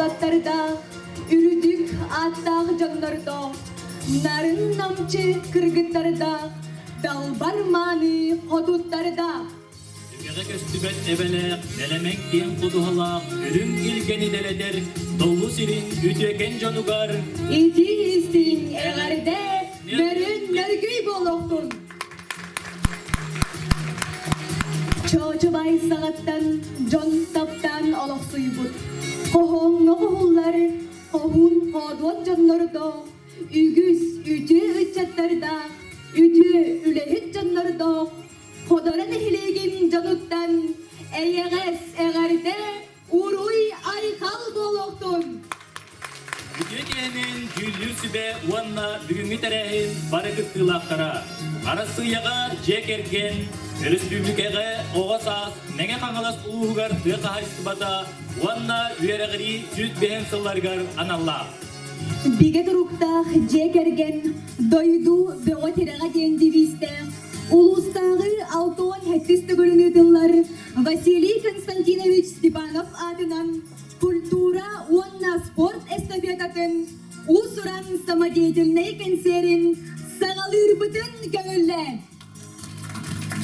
уолаттардаах, үрдүк ааттаах дьоннордоох, нарын намчы кыргыттардаах, далбар мааны хотуттардаах. Түгэҕэ көстүбэт эбэлээх, нэлэмэн киэҥ ходуһалаах, үрүҥ илгэни дэлэтэр, доллу сирин үтүөкэн дьонугар Итии истиҥ эҕэрдэ, мөрүн мөргүй буолуохтун! Чоочубай саҕаттан дьон таптаан олохсуйбут, хоһооҥҥо хоһуллар хоһуун хоодуот дьоннордоох, үгүс үтүө ыччаттардаах, үтүө үлэһит дьоннордоох Ходоро нэһилиэгин дьонуттан эйэҕэс эҕэрдэ уруй-айхал буолуохтун! Үтүө киэһэнэн дьүүллүүр сүбэ уонна бүгүҥҥү тэрээһин бары кыттыылаахтара Арассыыйаҕа дьиэ кэргэн, өрөспүүбүлүкэҕэ оҕо саас, Мэҥэ Хаҥалас улууһугар тыа хаһаайыстыбата уонна үөрэҕирии 105 сылларыгар аналлаах. Бигэ туруктаах дьиэ кэргэн дойду бөҕө тирэҕэ диэн девизтээх улуустааҕы 68 төгүлүн ыытыллар Василий Константинович Степанов аатынан культура уонна спорт эстафетатын уус-уран самодеятельнай кэнсиэрин саҕалыырбытын көҥүллээн.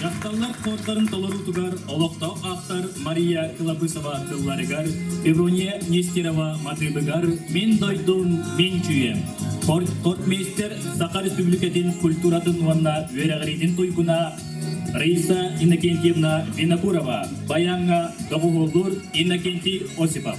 Дьахталлар хордарын толоруутугар олохтоох автор Мария Кылабысова тылларыгар, Феврония Нестерова матыыбыгар «Мин дойдум, мин чүйэм» Хортмейстер Саха Республикатын культуратын уонна үөрэҕириитин туйгуна Раиса Иннокентьевна Винокурова, баяҥҥа доҕуһуоллуур Иннокентий Осипов.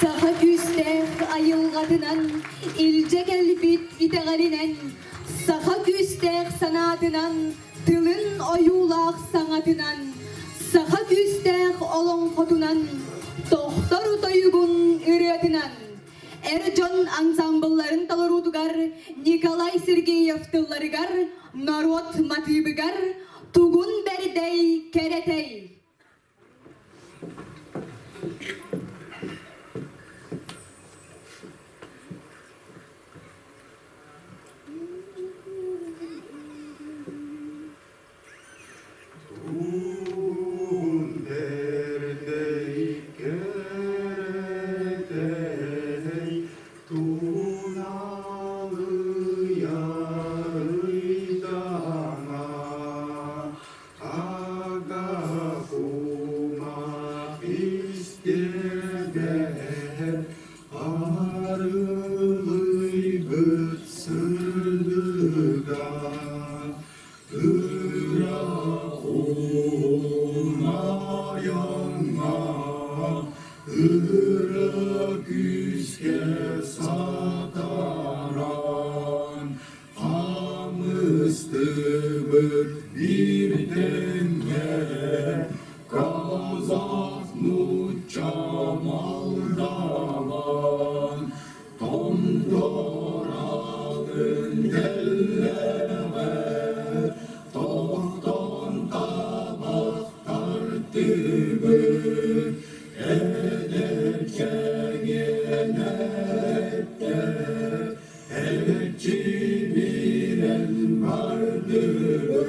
Саха күүстээх айылҕатынан илдьэ кэлбит итэҕэлинэн, саха күүстээх санаатынан, тылын ойуулаах саҥатынан, саха күүстээх олоҥхотунан, тохтор тойугун ырыатынан эр дьон ансамблларын толоруутугар Николай Сергеев тылларыгар, норуот матыыбыгар «Тугун бэрдэй кэрэтэй» Арылыйбыт сырдыга Ыра умайаҥҥа, ыра күүскэ сатаран, Хамыстыбыт биир тэҥҥэ, казах, нуучча, молдаван, Томторалын дэллэҕэр, тохтон табах тартыбыт, эдэр чэгиэнэттэр эрчимирэн бардыбыт.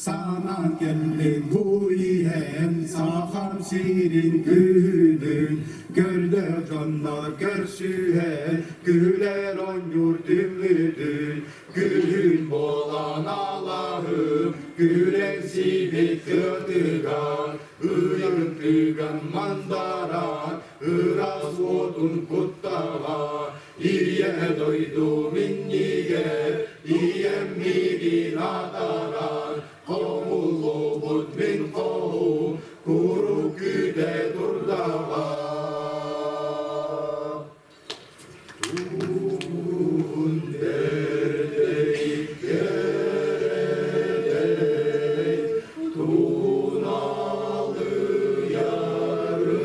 Санаан кэллим бу иһэн сахам сирин күнүн, көрдөр дьоннор көрсүһэн, күлэр оонньуур түммүтүн, күһүн буолан алаһым, күрэҥ сибит тыатыгар, ыйын тыган мандаран, ыраас уотун куттаҕа, Ийэ дойду минньигэ, ийэм миигин атаарар, хомуллубут мин хоһум, куруук күүтэ турдаҕа. Туун бэрдэй кэрэтэй, туналыйар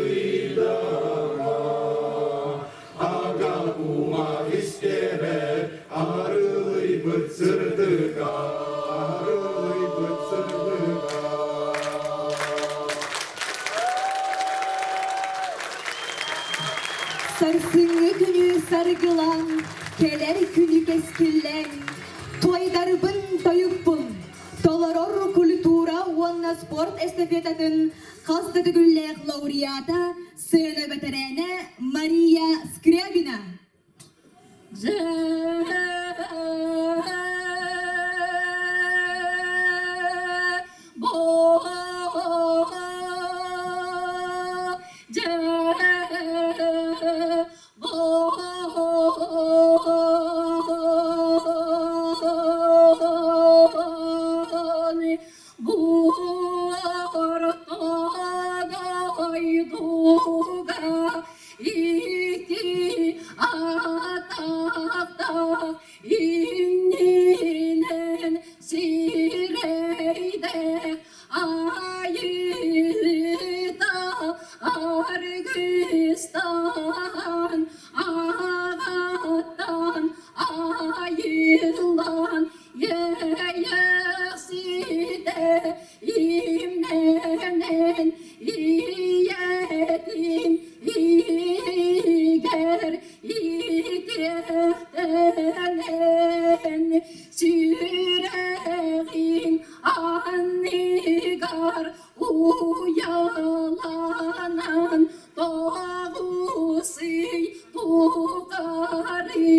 ыйдаҥа, Ага кума истэбэр арылыйбыт сырдыга, арылыйбыт сырдыга. Сарсыҥҥы күнү саргылаан, кэлэр күнү кэскиллээн, туойдарбын тойукпун, толорор культура уонна спорт эстафетатын хас да төгүллээх лауреата сцена бэтэрээнэ Мария Скрябина. Дойдуга ити атахта иннинэн сирэйдэх айыыта аргыстан ағаттан айылан Иэйэхситэ имнэнэн ийэтин игэр итиэхтэнэн сүрэҕин анныгар уйаланан тоҕус ый тухары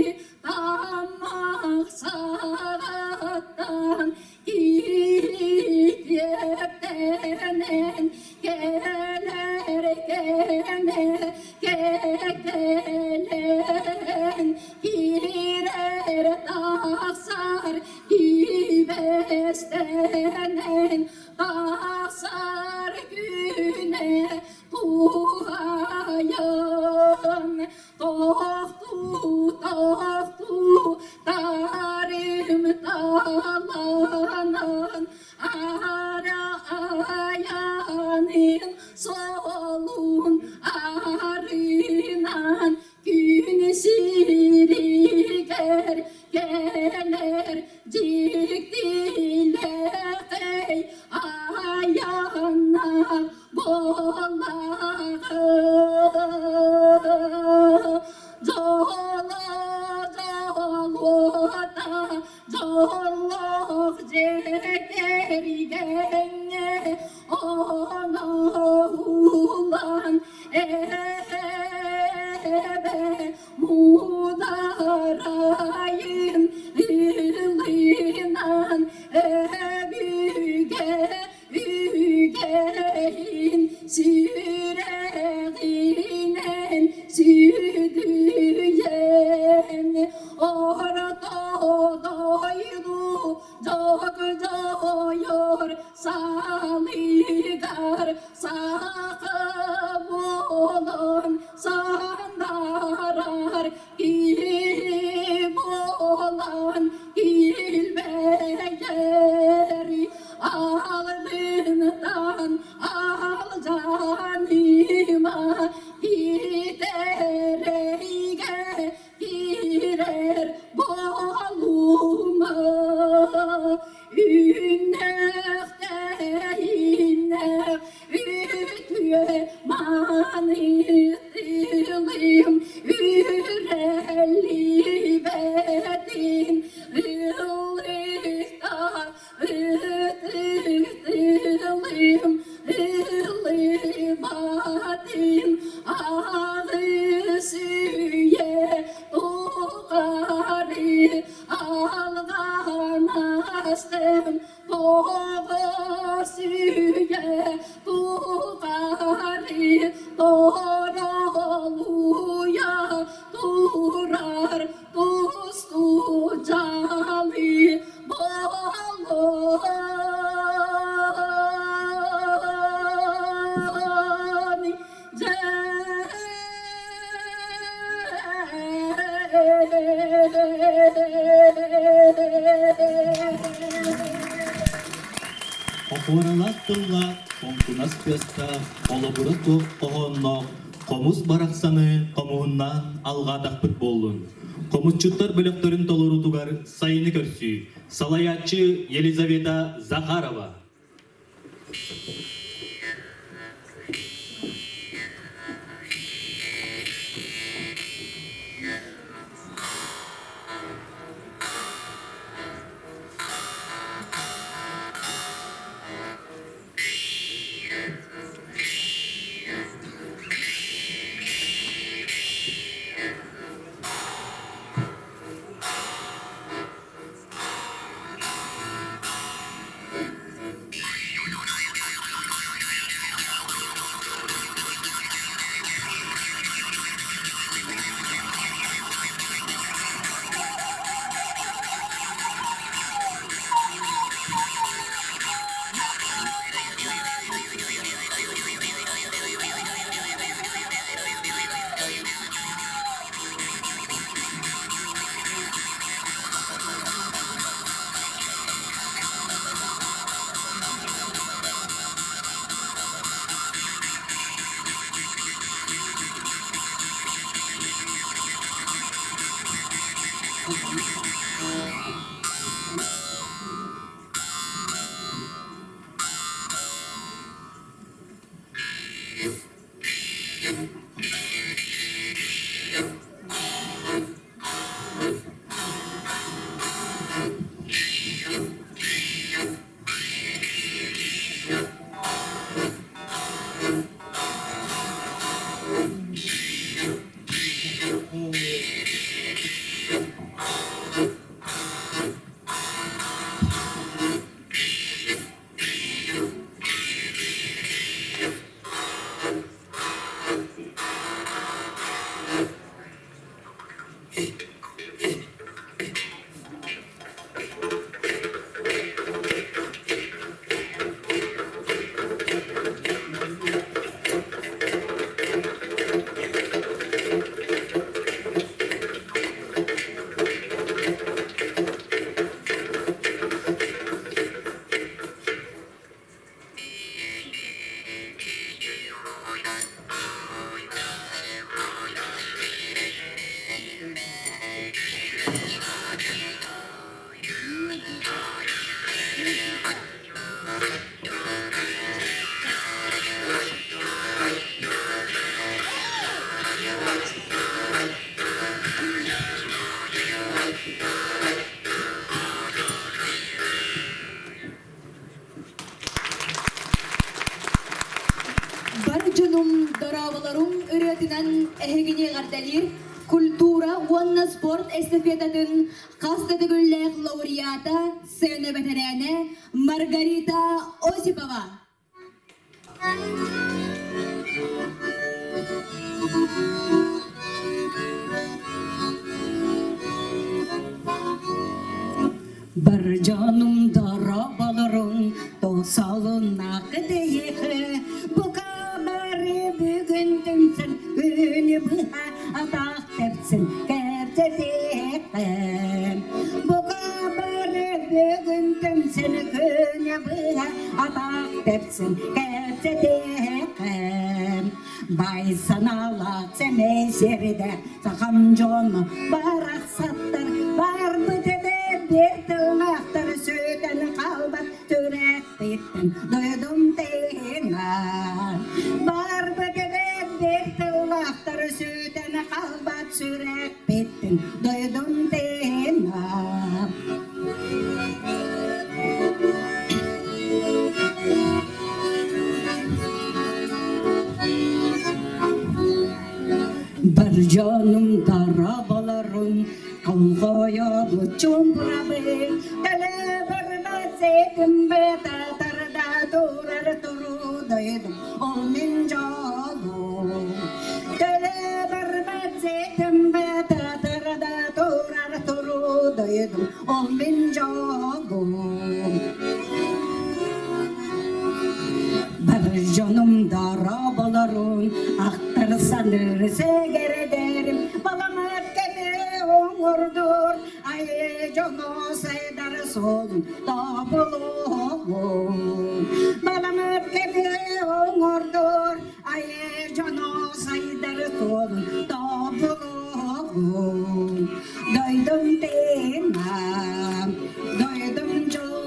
Тамах саҕаттан кириэптэнэн кэлэр кэмэ кэккэлэн киирэр тахсар кибэстэнэн тахсар күнэ. кэргэҥҥэ оҥоһуллан эбэ муударайын ылынан өбүгэ үгэһин сүрэҕинэн сүдүйэн орто дойду дьоҕойор салыгар саха буолан санаарар киһи буолан килбэйэр алдынтан алдьаныма китэрэйгэ киирэр буолума Үүннэхтэйиннэх үтүө маанытылым үрэллибэтин ыллыкта ытыктылым ыллыбатын аҕыс үйэ тухары алҕанастым тоҕус үйэ тухары торолуйа турар тусту дьалы болон Опуоралаах тыллаах, хоҥкунас тыастаах, холобура суох хоһоонноох хомус барахсаны хомуһуннаан алҕаатахпыт буоллун. Хомусчуттар бөлөхтөрүн толоруутугар сайыны көрсүү. Салайааччы Елизавета Захарова. Дорооболоруҥ ырыатынан эһигини эҕэрдэлиир культура уонна спорт эстафетатын хас да төгүллээх лауреата, сцена бэтэрээнэ Маргарита Осипова. Бар дьонум дорооболорун тосолуннаах дэйиэхэ бука бары бүгүн түмсэн күнү быһа атах тэпсин кэпсэтиэхэ бука бары бүгүн түмсэн күнү быһа атах тэпсин кэпсэтиэхэ бай санаалаах сэмэй сирдэ сахам дьоно барахсаттар барбыт эбээт биир тыллаахтар сүтэн хаалбат сүрэхпиттэн дойдум тыына барбыт эбээт биир тыллаахтар сүтэн хаалбат сүрэхпиттэн дойдум тыына. Бар дьонум дарабаларын колгойобут чумпурабы Телебарда сетим бета тарда турар туру дойдум ол мин дьолум Телебарда сетим бета тарда турар туру дойдум ол мин дьолум Бар дьонум дарабаларын ахтарсаныр сэгэрдэрим баламат кэми оҥордур айы дьоно сайдар суолун тобулуоҕун баламат кэми оҥордур айы дьоно сайдар суолун тобулуоҕун дойдум тыына дойдум дьоло.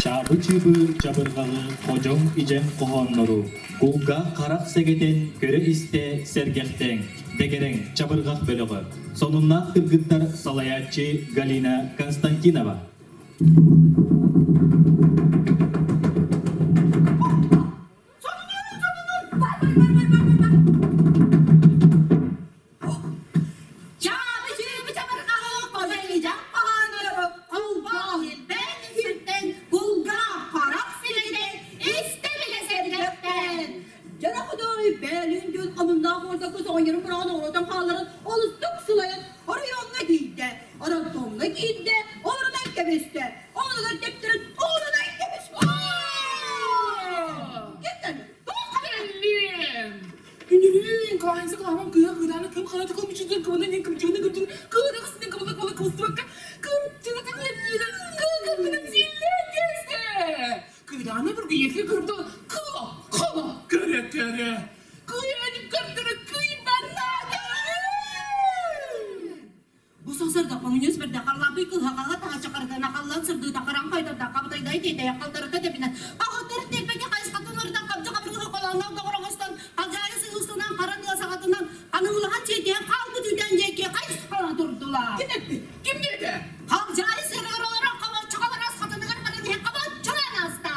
Чаабы-чыыбы чабырҕаҕы ходьоҥ идьэҥ хоһооннору кулгаах харах сэгэтэн көрө-истэ сэргэхтэҥ, дэгэрэҥ чабырҕах бөлөҕө, сонуннаах кыргыттар салайааччы Галина Константинова. Күнүрүүн кылаансы кылаамам кыа кыыдааны кым хана тыкыл мүчүтүн кыбына нин кымчыгына кымчыгын кыыда кысытын кыбына кыбына кыбыстыбакка кымчыгы тиниэрниилэ кыыкырбытын силлээн кэсте кыыдааны бүргүйекке көрдө кыла кыла көрө көрө кыйанып көрдөрө кыйбаннаата. Бу сарсыарда хомуньуус бэрдэ Харлаапый кыһаҕаһа таһачча харытана халлан сырдыыта хараҥ хайдарда хабытайдай тиэтэйэ халтарыта тэбинэн аҕыттар тиэрбэкэ хайысхатын ырытан хабдьы хабыргы холоонноох доҕороҥостон халдьаайы сыһыыстынан хара тыа саҕатынан ханыылаһан сиэтиһэн хаалбыт үүтээн диэки хайысхана турдулар. Ким эппит? Ким диэтэ? Халдьаайы сыырыгар олорон хомолчуга барас хатыныгар баран иһэн хомолчулаан ааста.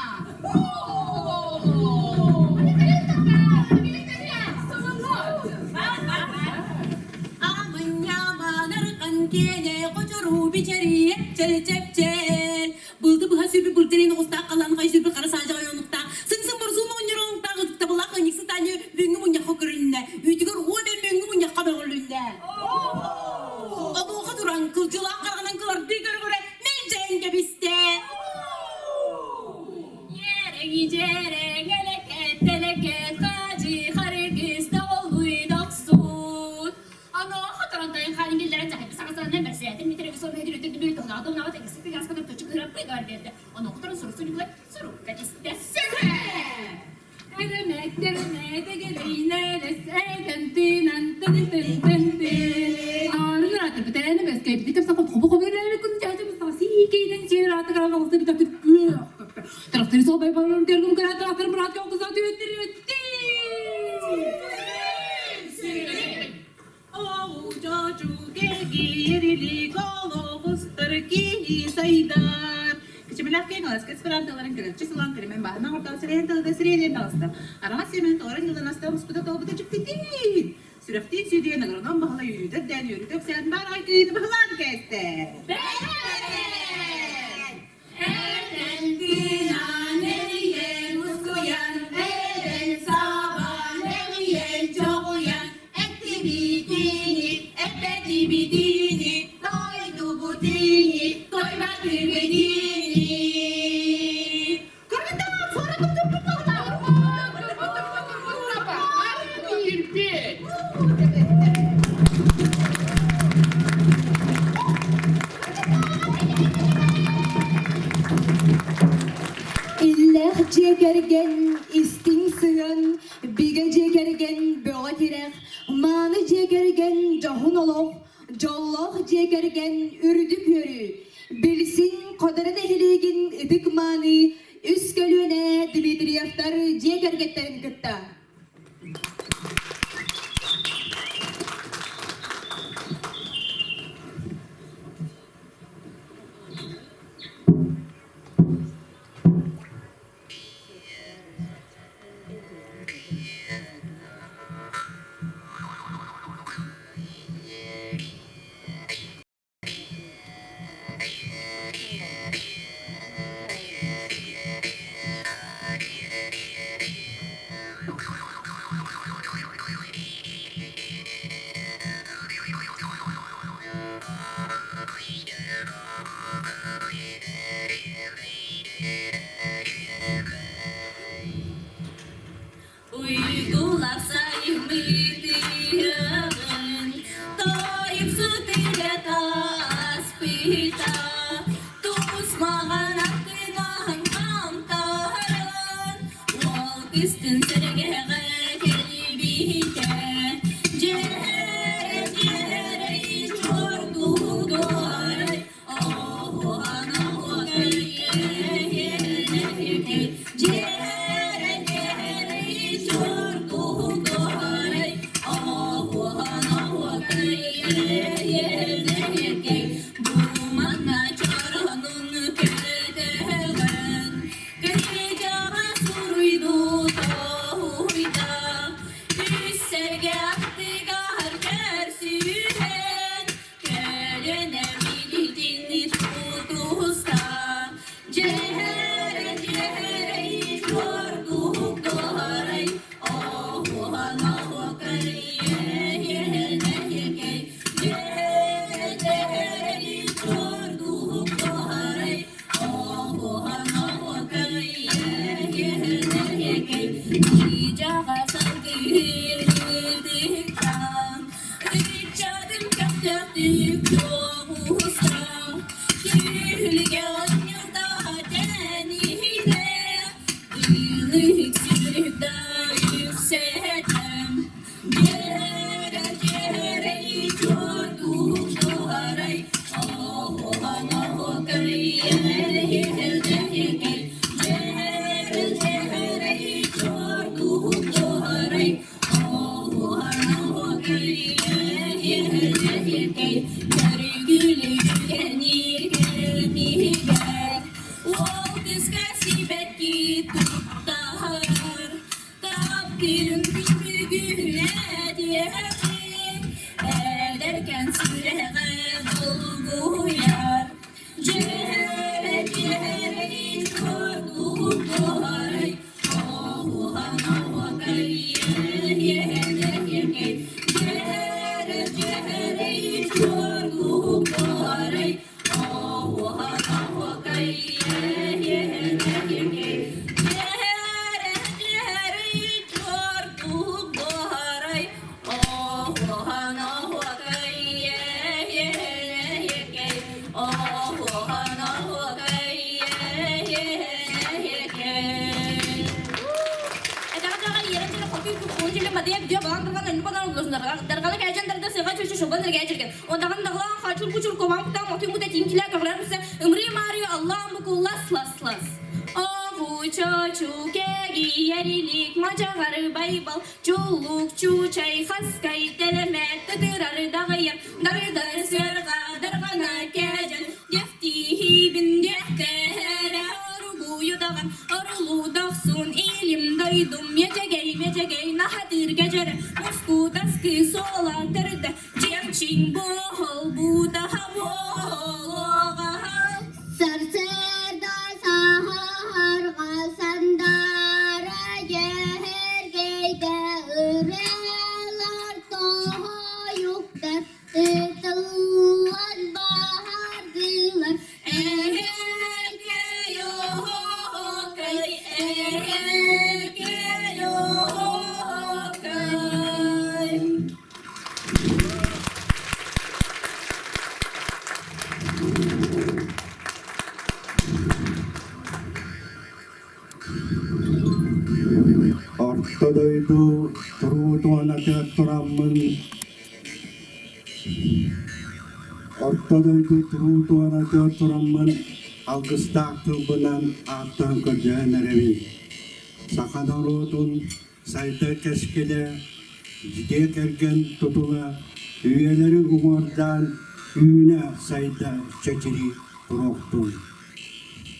Былды быһа сүрбү былтырын оҕустаах халан хай сүрбү хара саажа ойонуктаах сыҥсыҥ борсуун оҕонньороҥтаах ытыктабылаах ыанньыксыт Таня бүгүҥҥү мунньахха көрүлүннэ үүтүгэр уо бэн бүгүҥҥү мунньахха мөҕүлүннэ онуоха туран кылдьылаах хараҕынан кылардыы көрө-көрө мэлдьэйэн кэбистэ. Иэрэҥ элэкэт тэлэкэт хаадьы харыгыс доҕолуй дохсун. Онуоха туран тойон хаанын киллэрэн саҕасанан бэрсээтин митеревисон сурукка түстэ. Кичимэлээх киэҥ алааска эсперантоларын кэлэччи сылаан кэлимэн баһынан оҥортоон сирэйин тылыгар сириэдийэн таҕыста. Араҥас сиэмэн туора ньыллан астаан муспута тоҕубута дьиктитин! Сүрэхтиин сүүрүйэн агроном Баһылай үөрүүтэ үрдээн үөрүүтэ үксээн баараҕай кыайыыны баһылаан кээстэ! Эрдэн эрийэн мускуйан, эрэн сабан эҕийэн чоҕуйан, эттибитини, эппэтибитини, тойдубутини, тойбатыбытини. Иллээх дьиэ кэргэн, истиҥ сыһыан, бигэ дьиэ кэргэн, бөҕө тирэх, мааны дьиэ кэргэн, дьоһун олох, дьоллоох дьиэ кэргэн, үрдүк үөрүү. Билсин Ходоро нэһилиэгин ытык-мааны үс көлүөнэ Дмитриевтар дьиэ кэргэттэрин кытта. Уйгулап сайыммытыгын, тойуксут илэ таспыта, тус маҕан аттынан хантаран, уол кыстын сэргэҕэ кэлбитэ, дьээрэ дьээрэй чордугуарай, Көрсүһэн Көлөнө билигин тутуста, дьэһэрэ дьэһэрэй чуордугдарай, оһуһан оһуокай эһэнэһикэй, дьэһэрэ дьэһэрэй чуордугдарай, оһуһан оһуокай эһэнэһикэй, Дьаҕа салгыыр ытыктаан, Ыччатым көхтөөхтүк тоҕуста, Түһүлгэ оонньуута тэнийдэ, Ылык сүрүк үксэтэ, Дьэрэ дьэрэй чордук туһарай, Оһуһан оһуокай эһэлдэһикэй, Дьэрэ дьэрэй чордук туһарай, Дьиэрэ-дьиэрэй курдук Чулук чуучай хаскай тэлэмэ тытырары даҕайар Дары-дары сыарҕа дарҕана кээдьэн Дьэхтииһибин диэхтэһэрэ. Буолбута буолуоҕа. Сарсыарда саһарҕа сандара дьэһэргэйдэ ырыалар тоһойуктар ытыллан баһардылар. Эһэркэй оһоокай, эһэркэй оһоокай. Орто дойду туруутуонатыгар тураммын Орто дойду туруутуонатыгар тураммын алгыстаах тылбынан ааттаан көрдөһөн эрэбин. Саха норуотун сайдар кэскилэ, дьиэ кэргэн тутула үйэлэри уҥуордаан үүнэ-сайда чэчирии туруохтун.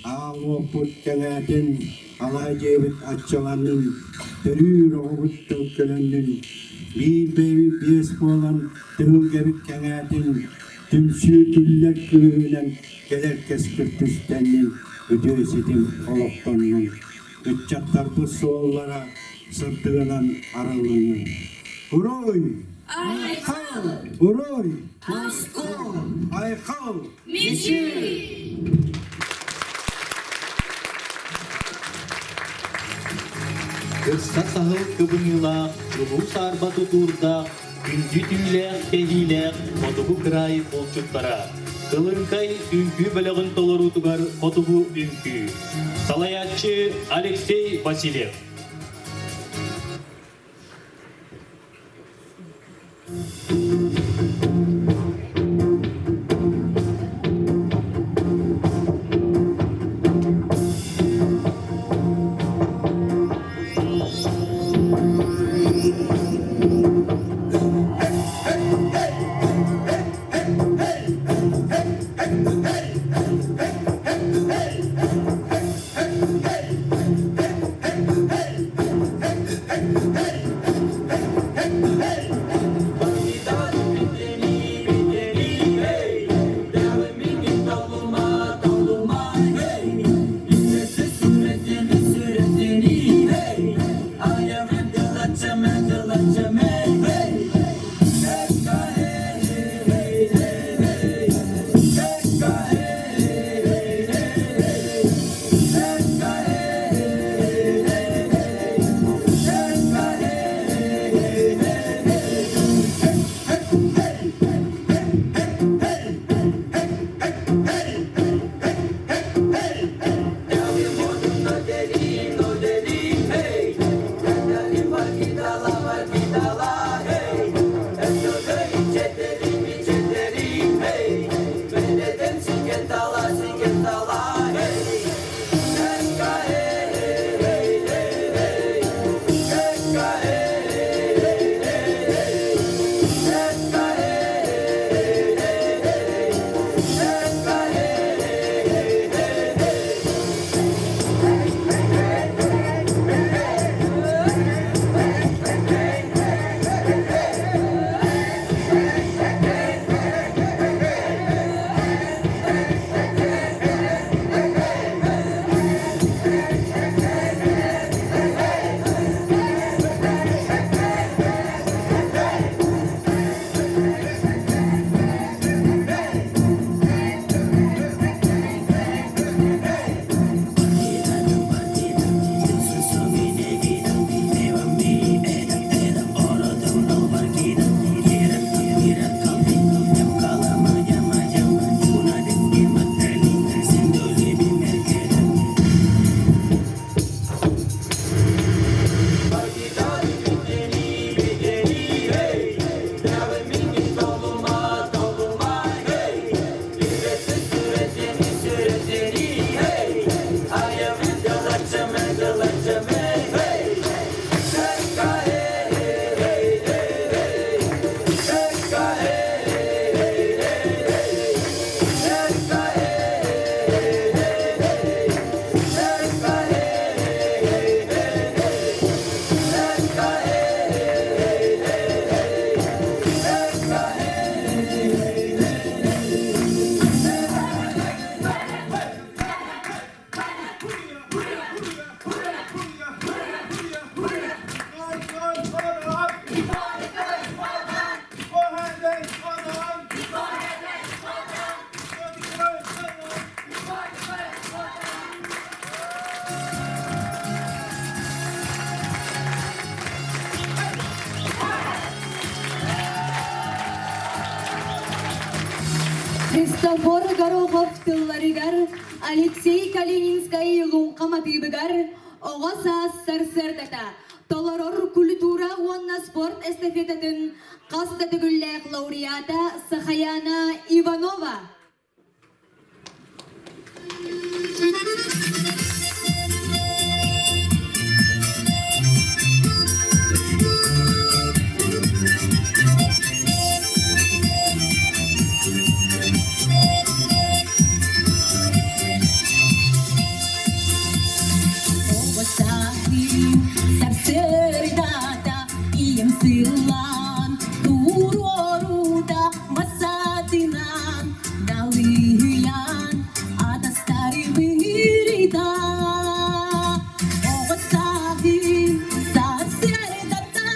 Аал уоппут кэҥээтин, алаа дьиэбит аччаланнын, төрүүр оҕобут төлкөлөннүн, биир бэйэбит биэс буолан түһүлгэбит кэҥээтин, түмсүү түллэр күүһүнэн кэлэр кэскил түстэннин, үтүө ситим олохтоннун. Ыччаттарбыт суоллара сырдыгынан арыллыннын. Уруй! Айхал! Уруй! Туску! Айхал! Мичил! Кырса саһыл кыбыныылаах, улуу саарба тутуурдаах, күндү түүлээх, кэһиилээх хотугу кыраай булчуттара. Кылыҥкай үҥкүү бөлөҕүн толоруутугар хотугу үҥкүү. Салайааччы Алексей Васильев. Христофор Горохов тылларыгар, Алексей Калининскай Луҥха матыыбыгар оҕо саас сарсыардата толорор культура уонна спорт эстафетатын хас да төгүллээх лауреата Сахаяна Иванова. Сарсыардата ийэм сыллаан туруоруута бассаатынан Далыйан атастары быырыта Оҕо сааһым сарсыардата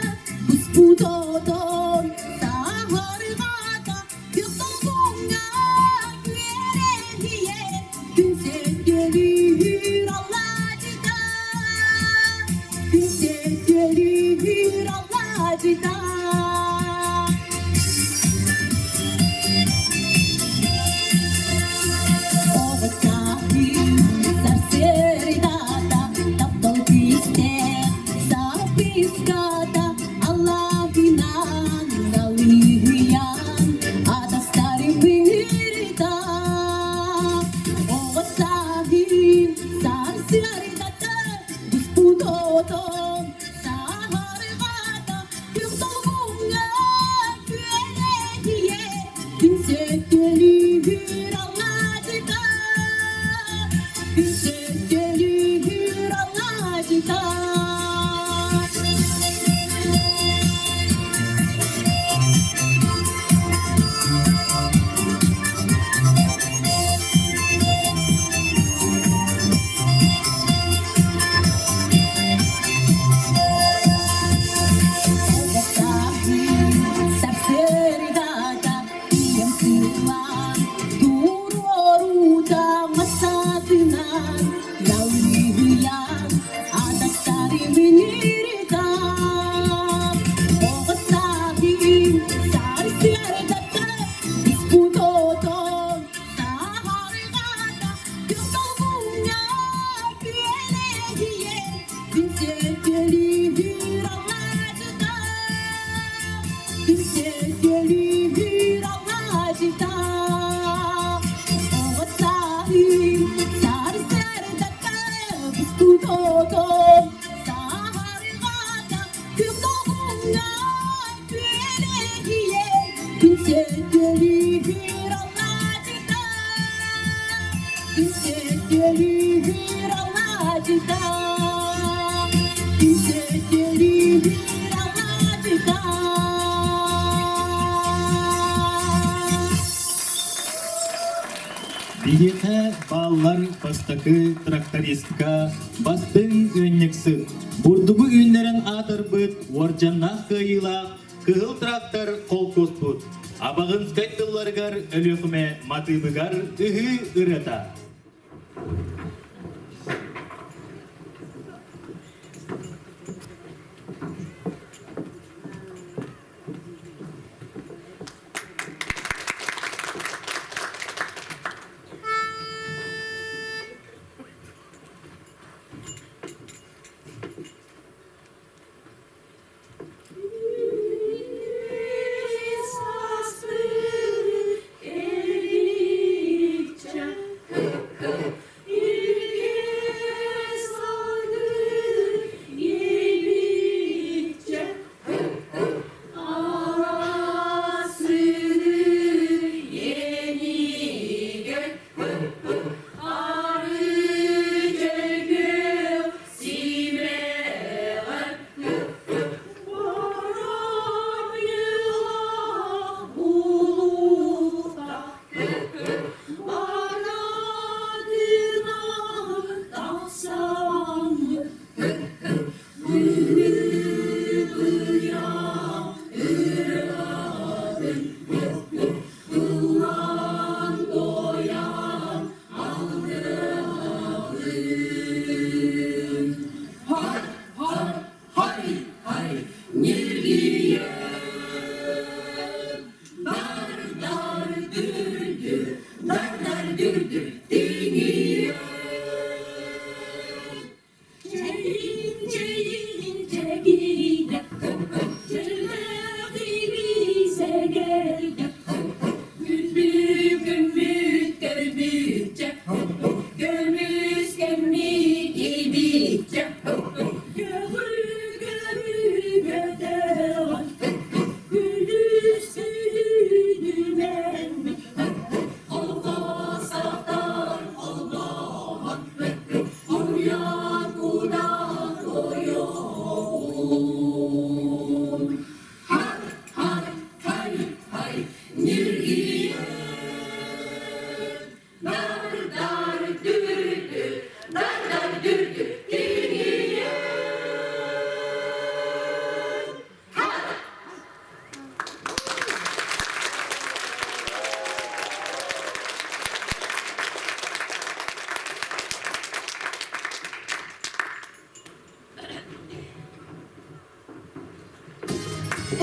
буспут отон саһарҕата Күөх күөрэһийэр күн сөтөлүүр алаадьыта Күн сөтөлүүр алаадьыта. Записката Аллахынан налыйан атастары быырыта Оҕо сааһым сарсыардата буспут отон саһарҕата күөх долгуҥҥа күөлэһийэ күн сөтөлүүр алаадьыта күн сөтөлүүр алаадьыта. Сарсыардата ийэм сыллаан туруоруута массаатынан Далыйан атастарымын ырытан Оҕо сааһым сарсыардата испут отон саһарҕата күөх долгуҥҥа күөлэһийэр күн сөтөлүүр алаадьыта күн сөтөлүүр алаадьыта Оҕо сааһым сарсыардата буспут отон саһарҕата күөх долгуҥҥа күөлэһийэр күн сөтөлүүр алаадьыта күн сөтөлүүр алаадьыта күн сөтөлүүр алаадьыта. Биһиэхэ бааллар бастакы трактористка, бастыҥ ыанньыксыт, бурдугу үүннэрэн аатырбыт уордьаннаах кыайыылаах Кыһыл трактор холкуоспут Абаҕынскай тылларыгар Өлүөхүмэ матыыбыгар ыһыы ырыата. Саспын эргиччэ. дүр тиҥиэн. Чэйин, чэйин, чэгиинэ, чэлэҕири сэгэргэ, күндү күммүт көрбүччэ, көмүс кэммит ибиччэ, көҕү көҕү көтөҕөн, күлүс күлүнүмэммит, холкуос холбоһон, Уйан кудан ойоҕун. Хай, хай, хай, хай, ньиргийэн. Дар-дар дүр-дүр, дар-дар дүр-дүр тиҥийэн. Хай!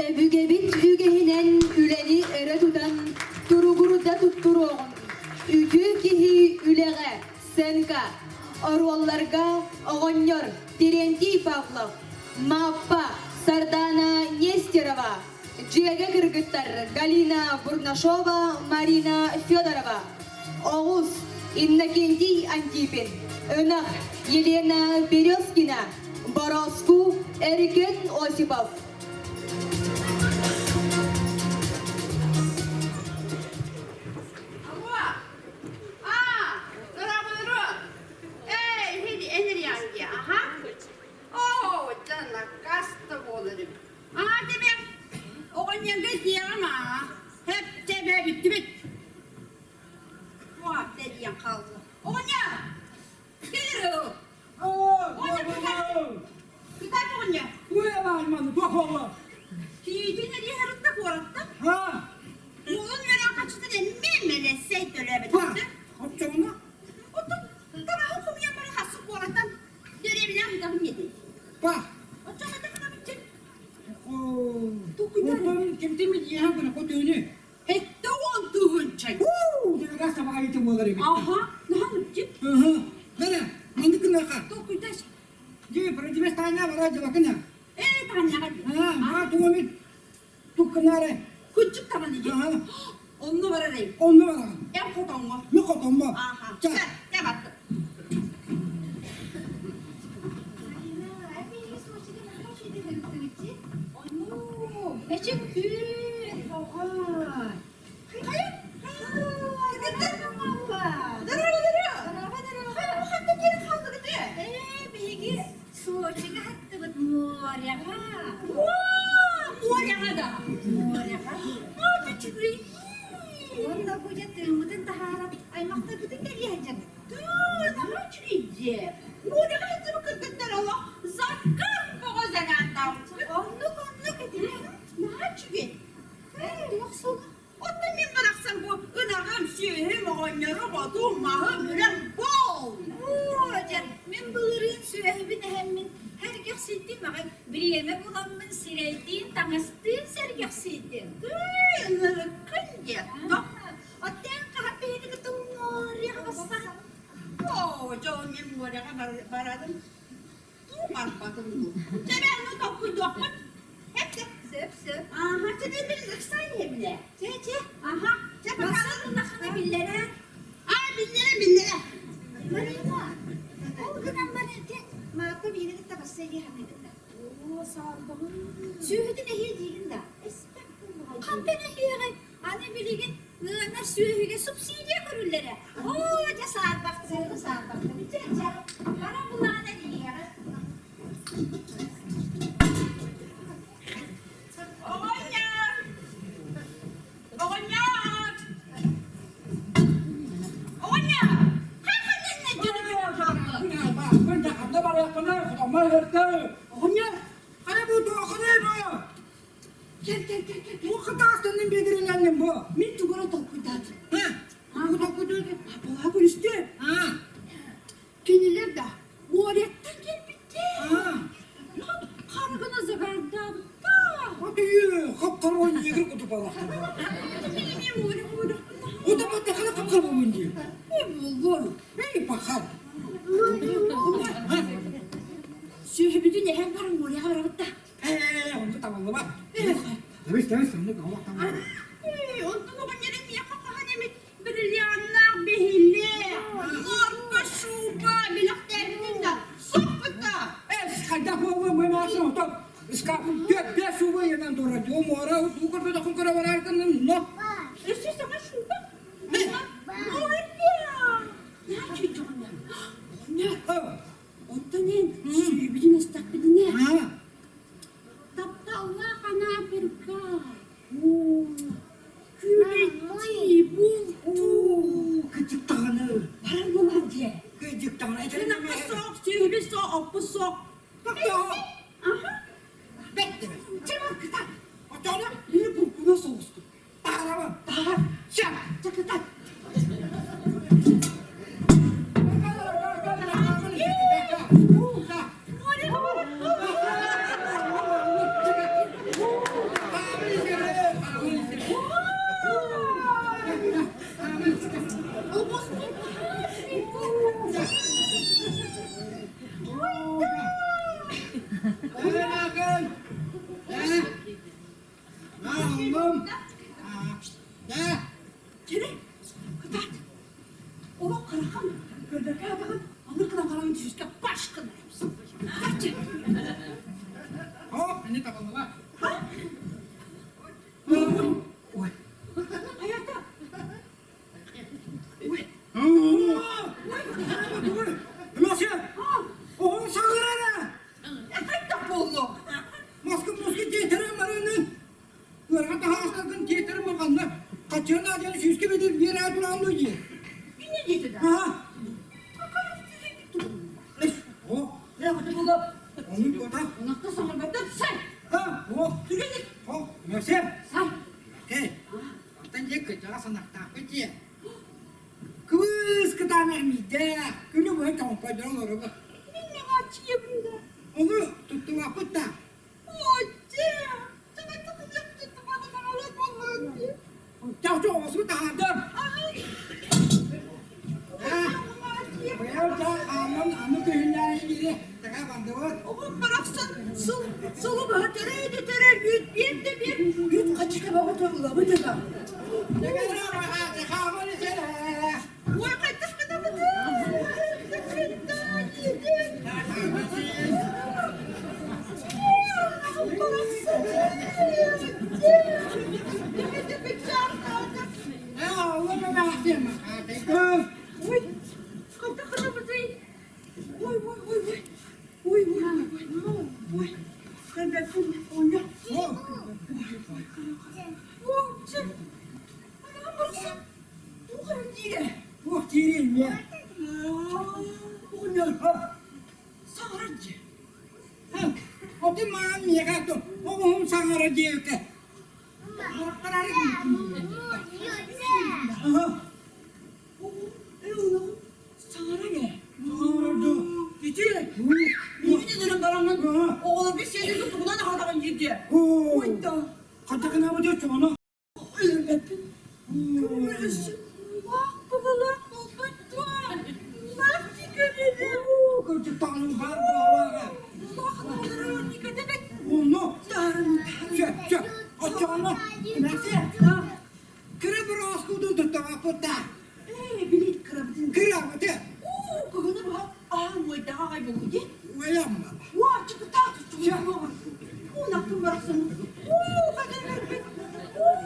Өбүгэбит үгэһинэн үлэни өрө тутан туругурда туттуруоҕун. Үтүө киһи үлэҕэ, сценка, оруолларга оҕонньор Терентий Павлов, Мааппа, Сардана Нестерова, дьиэгэ кыргыттар Галина Бурнашова, Марина Федорова, Оҕус, Иннокентий Антипин, Ынах, Елена Березкина, Бороску, Эркен Осипов. Алло! А, дорогой Эй, Энрианге, ага. Оо, накаста буоларым. Аа, тебе оҕонньорго диэҕим аа. Хэп тебе бүттүбүт. Туох диэн хаалла. Оҕонньор! Кэлэр Оҕонньор кытаат оҕонньор. Киитин эриэһэритте куораттан. Уолун үөрэх хачытын эмиэ мэлэссэй төлөөбөтөхтөр. Оччоҕуна? Оттон тараһы хомуйан баран хассы куораттан дэриэбинэ ыытабын диэтин. Па. Оччоҕо гынабыччын. Отон кимтин мидиэһэн гына хотуну. 70 тыһыынча. Уу, дьаныгас табаҕайыты буолар эбит. Аха, наһан үччүт. Ыһы. Бара, маннык гыныаха. Толкуйдаш. Дии, противес таанньа бара дьалакына. Ээ, таанньаҕа. Аа, маа тугумит туккынаары. Күччүк табан иди. Онно барарай. Онно бараҕын. Эн хотоҥҥо. Мен хотоҥҥо. Аха. Чэ, чэ баттым. Эчик күн, оҕо. Биһиги Сочига хаттыбыт моряҕа. Моряҕа да? Моряҕа. Уонна бу дьэ тыыммытын таһааран аймахтарбытын кэлиэ сылдьабыт. Моряҕа сылдьыбыт кыргыттар олох заккар боҕо загааттаабыт. Оннук оннук этилэр. Наһаа үчүгэй. Оттон мин барахсан бу ынаҕым, сүөһүм, оҕонньорум, отум, маһым, үлэм буол! Оо, дьэ, мин былырыын сүөһүбүн эһэммин сэргэхсийдим аҕай, бириэмэ буламмын сирэйдиин, таҥастыын сэргэхсийдим. Тыый, ынырыккын диэ. Оттон хаһан биһиги кытта моряҕа бассаҕын? Оо, дьол мин моряҕа барарым Туу барбатым дуу. Чэ, ну толкуйдуохпут. Эп Сөп, сөп. Ааха, чэ, бил ыксаан иһэбилэ. Чэ, чэ. Аха, чэ, Бассан улахана биллэрэ. Аа, биллэрэ, биллэрэ. Марина, ол гынан баран ити Мааппа биири кытта басса дии саныыбын да. Оо, саарбаҕын. Сүөһүтүн эһиэ диигин да. Эспэт буоллаҕай. Хантан эһиэҕэй? Аны билигин ыанар сүөһүгэ субсидия көрүллэрэ. Оо, дьэ саарбахтыыгы саарбахтыгы. Чэ, чэ, хара булаан эриэҕэ. Оҕонньор! Оҕонньор! Оҕонньор! Оҕонньор, хайа бу туохханый бу? Кел, кел, кел, кел. Бу хатаастанным биэдэрилэнним бу. Мин тугу толкуйдаатым. Ха, тугу толкуйдаатым? Аппалаа көрүстү. Кинилэр да моряттан кэлбиттэр. Харыгына загардаабытта. Аты хап-хара негр кутупалахтар. Ота батта хана хап-хара болуун дии. хал. Сүөһүбүтүн эһэн баран моряҕа барабыт да. Ээ, онто табыллыбат. Тэбис, тэбис, оннук олох табыллыбат. Онтон оҕонньор миэхэ хаһан эмит бриллианнаах биһилэх, норка шуба билэхтээбитин да соппута. Эс, хайдах буолуом бу эмээхсин отон ыскаапым түөрт биэс шуба ыйанан турар. Дуу муора уу көрбөтөххүн көрө бараар гынным, но. Өссө саҥа шуба? Оттон эн сүүйбүтүн ыстахпытына тапталлаах Анаабырга күлэччи бултуу Кыдьык даҕаны. Барар буолар дьэ. Кыдьык даҕаны. Ынахха суох, сүөһүбүт суох, оппут суох. Аха. Бэттэ. Чэ бар кытаат. Оччоҕуна Били буркуна соҕустук. таһаарабын. Таһаар. Чэ. Чэ кытаат. Кини, кытаат, олох кырахан, көрбөккө атаҕын аныр гынан баран сүүскэ баш гыннарабыз. Кытаатчы. Ой, хайата? Ой. Хайдах буоллуҥ? Кини диэтэ да. Ынахта саҥарбаттан сай! Түргэнник! Сай! Кыбыс кытаанах миидэ, күнү быһа тоҥпойдорон олоробут. Мин наҕааччыйабын да. Ону туттубаппыт да. Чахчы оҕосу таһаардым. Быйыл ааммын аны күһүннээри диэри така бардыбыт. Оҕом барахсан сыл сылы быһа төрөө да төрөө үүт биэр да биэр үүт хачыта бөҕөтө ылабыт ыга. Ой, хайдах гынабыт? Ой, хайдах гынабытый? Ой, ой, ой, ой. Ой, ой, ой, ой. Көрбөппүн, оонньо. Ой, чэ. Анаҕым барахсан. Туох эрэ диирэ. Туох диирий эмиэ? Оҕонньор, саҥарар дии. Аты маан миэхэ оҕуһум саҥара диэбитэ. Саҥарар ээ. Саҥарар дуу? Ити, миигин өлөрөн бараҥҥын оҕолорго сиэлэргэ тугунан аһатаҕын диирдиэ. Оо, Ой да, хатакына бу чоно. өлөрбөппүн. Өссө улаах бабалаах буолбат дуо? Улаах дикэбили. Оо, кырдьык даҕаны баар буоллаҕа. Улаах оҕолору никэтэбэт. Онно. Чэ, чэ, оччоҕуна, Настя, кыра бырааскудун туттабаппыт да. Ээ, били кырабытын. Кырабыты. Оо, кыһыны быһа аан уойдаҕа аҕай буолуо дии. Уойамма. Уа, чыкытаат, Унахпын барахсан. Уу, хатырбыт. Уу,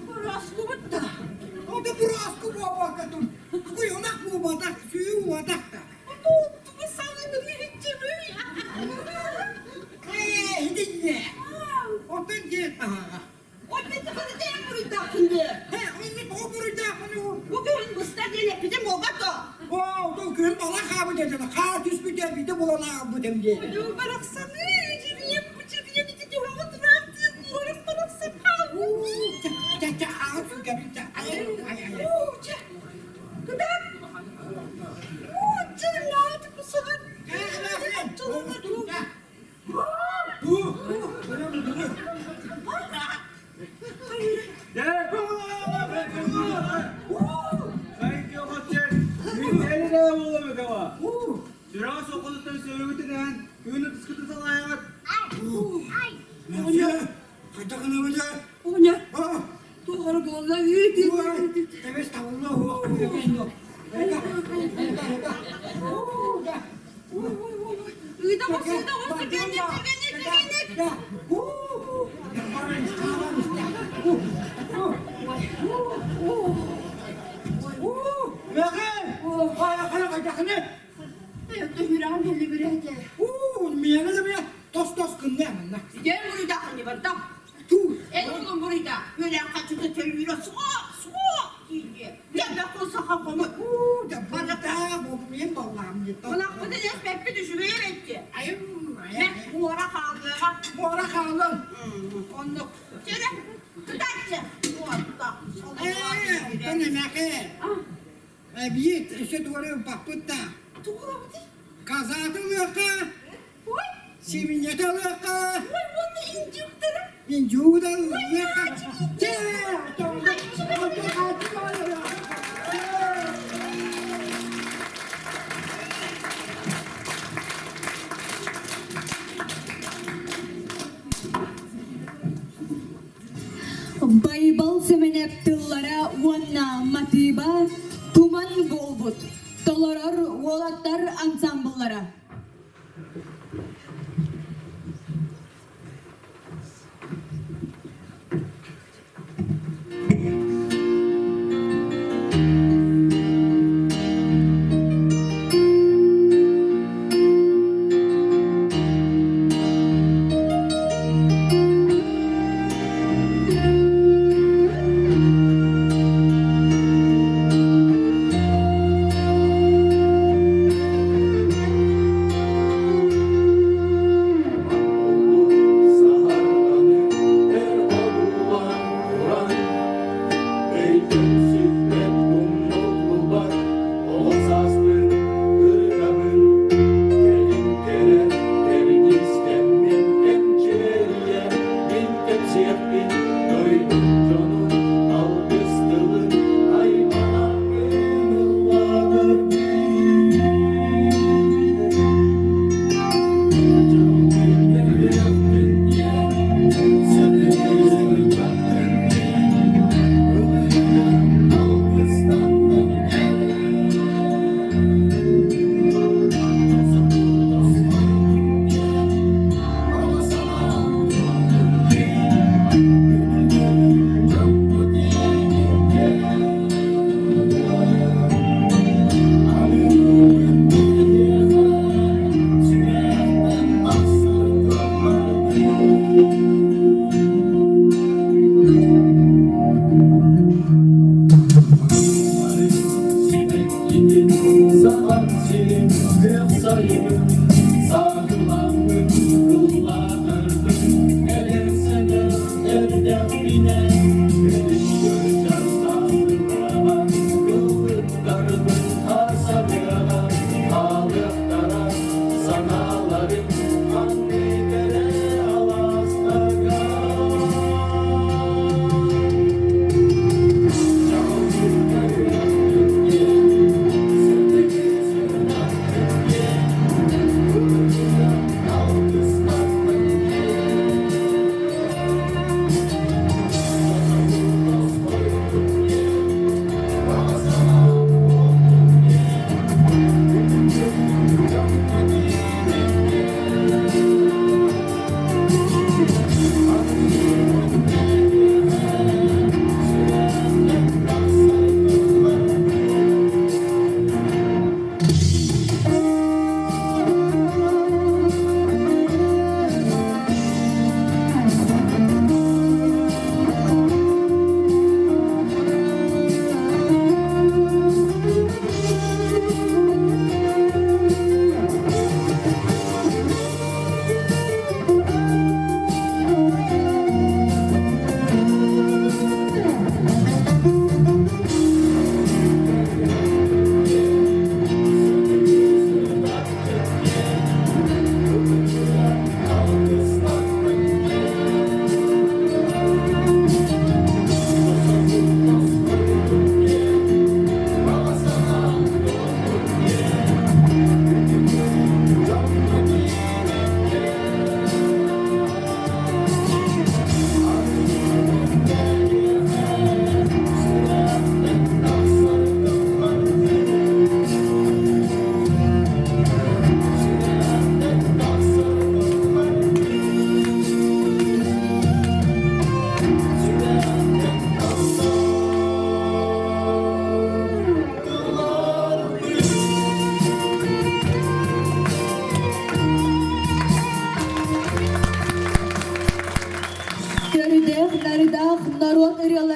Бырааскыбыт да. Тугу саҥатын иһиччибий? Ой, Бу күһүн быстар диэн эппитим буолбат дуо? Оо, то күһүн бала хаабыт этэ, хаа түспүтэ биитэ булан аҕалбытым диэн. Ой, барахсаны, дьириэм, бу дьириэм ити туһаҕа тураахтыыр буоларым барахсан хаалбыт. Чэ, чэ, аҕа сүргэбин, чэ, ай, ай, ай. Оо, чэ, кытаат. Оо, чэ, нааты кусаҕан. Байбал Сэмэнэп тыллара уонна матыыба туман буолбут, толорор уолаттар ансамбллара.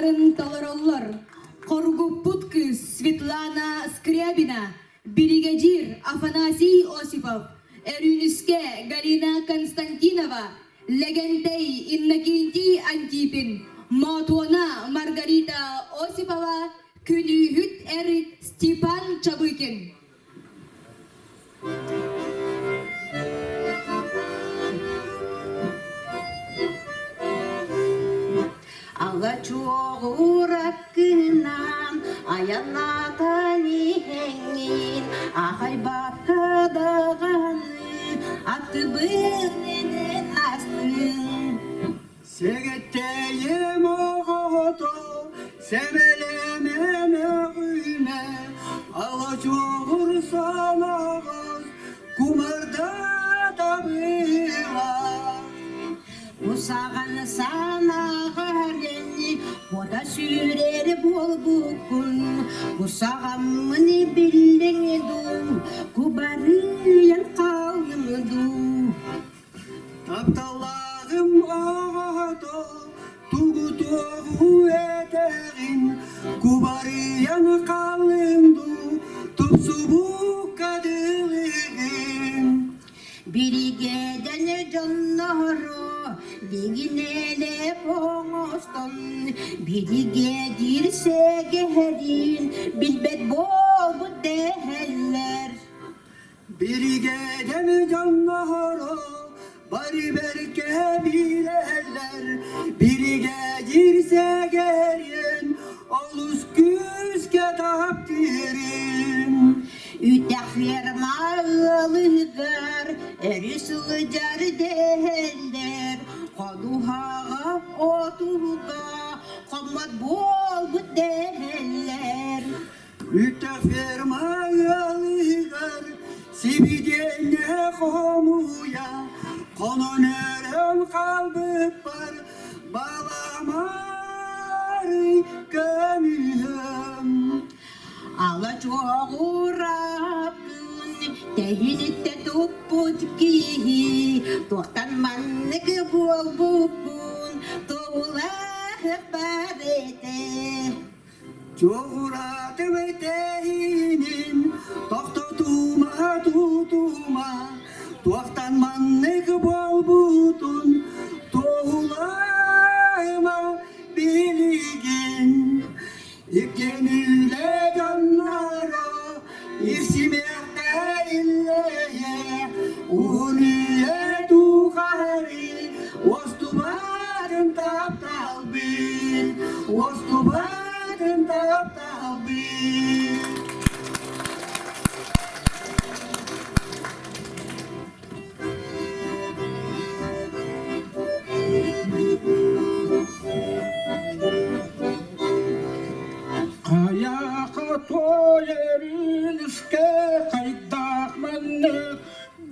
уобарастарын толороллор Хоргуппут кыыс Светлана Скрябина, биригэдьиир Афанасий Осипов, Өрүүнүскэ Галина Константинова, Лэгэнтэй Иннокентий Антипин, Моотуона Маргарита Осипова, күнүүһүт эр Степан Чабыкин. Ала чуоҕураккынан айаннаатан иһэҥҥин аахайбакка даҕаны атыбын астын. Сэгэттэйим оҕото, сэмэлэмэ мөҕүмэ, ала чуоҕур санаҕас кумарда табыла. Кусаҕан санааҕар ини куота сүүрэр буолбуккун, кусаҕаммын биллиҥ дуу, кубарыйан хааллым дуу. Тапталлааҕым оҕото, тугу туоҕу этэҕин, кубарыйан хааллым дуу, тупсубукка дылыгын. Биригээдэн дьонноро бигинэлэ оҥостон, биригэдьиир сэгэһэрин билбэт буолбут дэһэллэр. Биригээдэм дьонноро бары бэркэ билэллэр, биригэдьиир сэгэриэн олус күүскэ таптыырын. Үтэх ферма ыалыгар өрүс сылдьар дэһэллэр, ходуһаҕа отуга хоммот буолбут дэһэллэр. Үтэх ферма ыалыгар сибидиэнньэ хомуйа хонон өрөн хаалбыппар баламарый көмүһүм. Ала чуоҕурааппын тэһиниттэ туппут киһи туохтан маннык буолбуппун туһулаах бар этэ. Чуоҕураатым этэһинин тохтотума тутума туохтан маннык буолбутун туоһулаама билигин иккиэн үлэ дьонноро ирсимиэххэ иллэйэ уһун үйэ тухары уостубатын тапталбыт уостубатын тапталбыт. Хайаха той өрүнүскэ хайдах маннык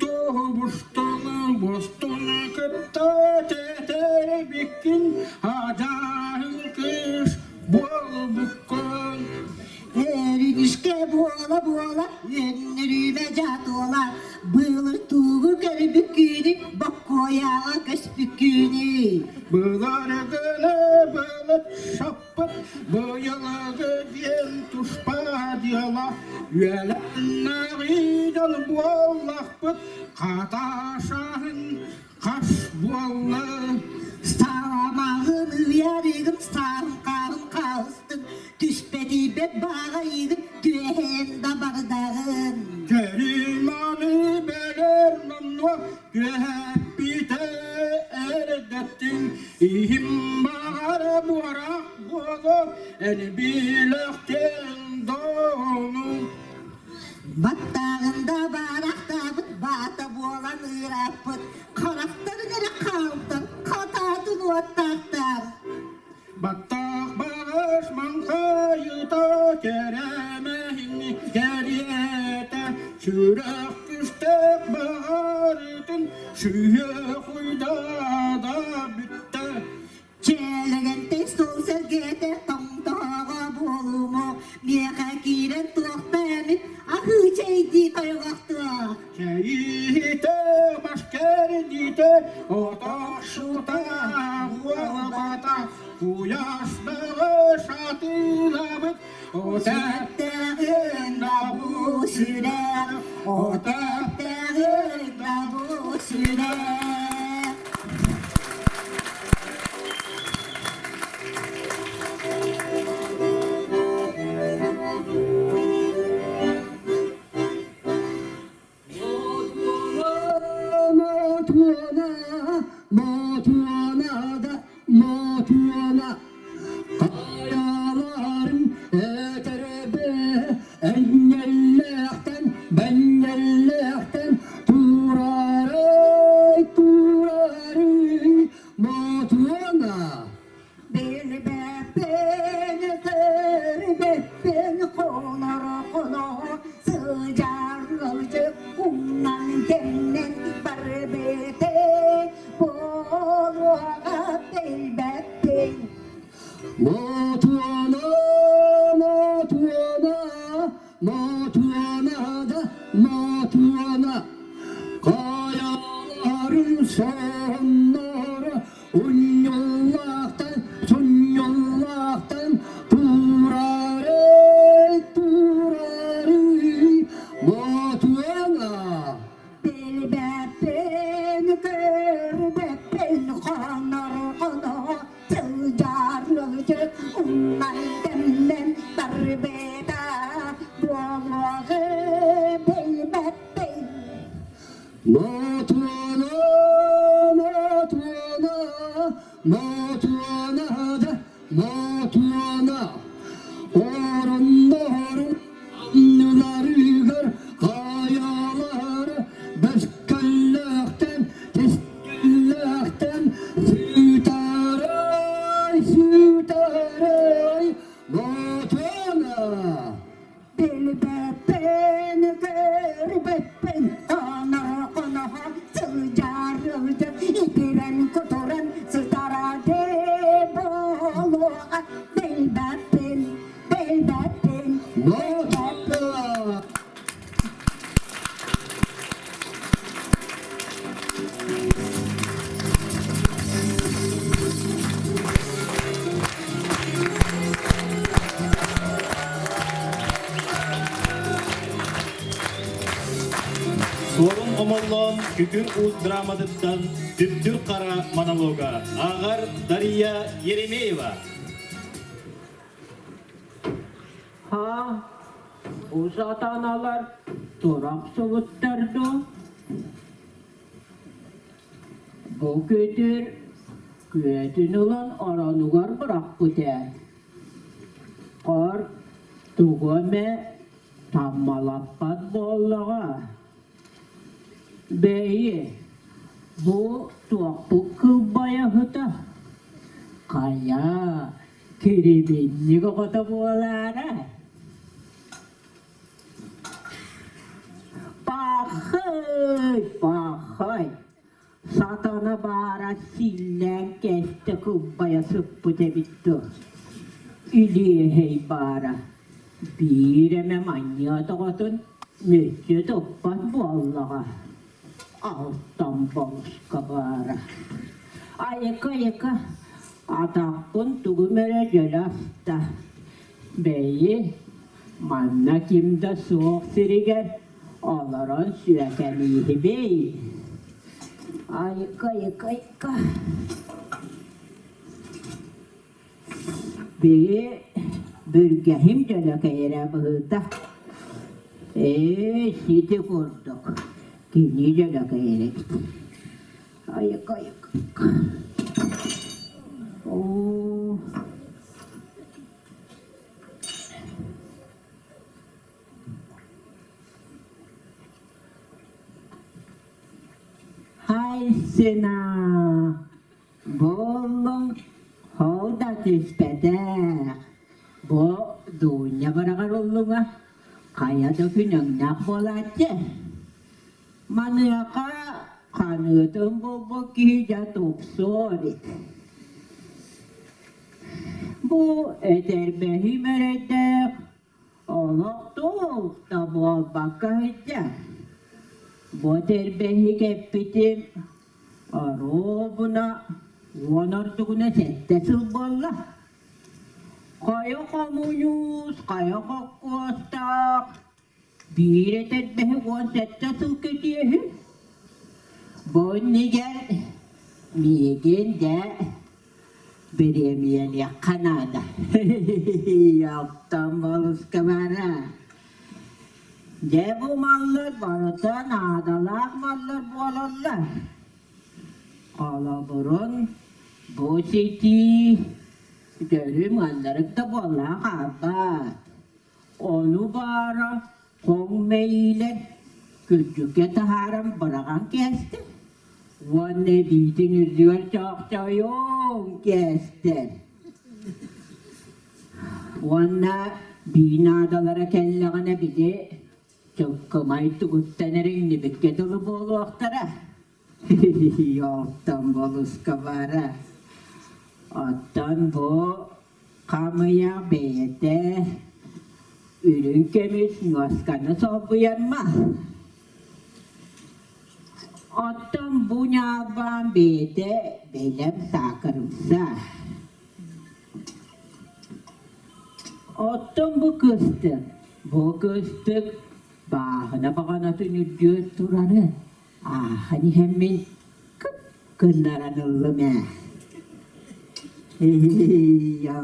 Туһубустун бустун кытта тэтэрбиккин адьаһын кыыс буолбуккун. Эригишке буола-буола, үөннөрүүмэ дьаатуола, былыр туугу көрбүккүүнү, боккуойааҕа көспүккүүнү. Былыргыны былыт саппыт, быйылгы диэн туспа дьыала, үөлэннэҕи дьон буоллахпыт, хатаашаһын хас буолла. Саамаҕын ыйарыгын саарын хаарын хаалыстын, түспэтийбэт бааҕайыгын түөһэйэн да бардаҕын. Кэриманы бэлэр номнуо түөһэппитэ эрдэттин, иһим баҕара буорах буолуо, эн билэхтэн дону. Баттааҕын да баарахтаабыт баата буолан ыырааппыт, харахтарын эрэ хаалтан хатаатын уоттаахтар. Баттах баҕас маҥхайыта кэрэмэһин кэриэтэ, сүрэх күстээх баҕарытын сүһүөх уйдада бүттэ. Чээлэгэнтэй суол сэргэтэ тоҥтоҕо буолумо, миэхэ киирэн туохта эмит аһыы чэйдии тойҕохтуох. Чэйиитэ, бас кэрдиитэ, отох сута, уолбата, куйаас бөҕө. Отаттаҕын бу сүрэх, отаттаҕын бу сүрэх. Мотуона, Мотуона да Мотуона, хайаларын этэрбэ энньэллээхтэн, бэнньэллээхтэн турарый, турарый, Мотуона. Билбэппин, көрбөппүн, хонор-хоно сылдьар ыалдьыт умнан тэмнэн барбыты буолуоҕа билбэппин. Мотуона, Мотуона, Мотуона да Мотуона, хайаларын сонноро Унньуллаахтан, сунньуллаахтан туураарый, туураарый, Мотуона. Билбэппин, көрбөппүн, хонор-хоно сылдьар ыалдьыт умнан тэмнэн барбыта буолуоҕы билбэппин. Мотуона, Мотуона, Мотуона да Мотуона, ороннорун анныларыгар хайалар бэскэллээхтэн, тискэллээхтэн сыытарай, сыытарай, Мотуона. Билбэппин, көрбөппүн, хоно-хоноһо сылдьар ыалдьыт итирэн-кутуран сытара буолуоҕа. Билбэппин, билбэппин, билбэппин. Суорун Омоллоон Күкүр Уус драматыттан Дүпдүр Хара монолога ааҕар Дария Еремеева. Ха, бу сатаналар турахсыбыттар дуо? Бу күтүр күөтүн ылан оронугар бырахпыт ээ. Хор, тугу эмэ таммалаппат буоллаҕа. Бэйи, бу туохпут кылбайаһыта? Хайа, кирибинньик оҕото буолаара? Пахай, пахай, сатана баара силлээн кэстэ кылбайа сыппыт эбит дуо? Илиэһэй баара, биир эмэ манньыат оҕотун мүччү туппат буоллаҕа. Алтан болуска баара. Айыка-айыка, атахпын тугум эрэ дьөлө аста. Бэйи, манна ким да суох сиригэр олорон сүөкэлииһибий. Айыка-айыка-айыка. Бэйи, бүргэһим дьөлөкөйөрө быһыыта. Ээ, сити курдук. Кини дьөлөкөйөрө эбит. Айыка-айыка. Оо. Хайсына буоллуҥ ол да түспэтэх бу Дуунньа быраҕар уллуҥа хайа да күн өҥнөөх буолааччы Маныаха ханыытын булбут киһи дьэ тупсуо эбит. Бу этэрбэһим эрэйдээх олох туох да буолбакка сылдьар. Бу этэрбэһи кэппитим оруобуна 10 ордугуна 7 сыл буолла. Хайа хомуньуус, хайа холкуостаах, биир этэрбэһи 17 сыл кэтиэһи. Бу иннигэр миигин дьэ бириэмийэлиэххэ наада. Оттон болуска бара. Дьэ бу маллар барыта наадалаах маллар буолаллар. Холобурун, бу ситии дөрү маннарык да буоллаах хаалбат. Ону баара хоҥ мэйиилэр күрдьүккэ таһааран быраҕан кээстэр уонна эбиитин үрдүгэр чоохчойуҥ кээстэр. Уонна бии наадалара кэллэҕинэ били чыккымай тугуттан эрэ иҥнибиккэ дылы буолуохтара. Оттон болуска бара. Оттон бу хамыйах бэйэтэ үрүҥ көмүс ньуосканы солбуйарма. Оттон бу ньаалбаан бэйэтэ бэлэм саакырымса. Оттон бу кыстык, бу кыстык бааһына баҕанатын үрдүгэр турары ааһан иһэммин кып гыннаран ыллым ээ.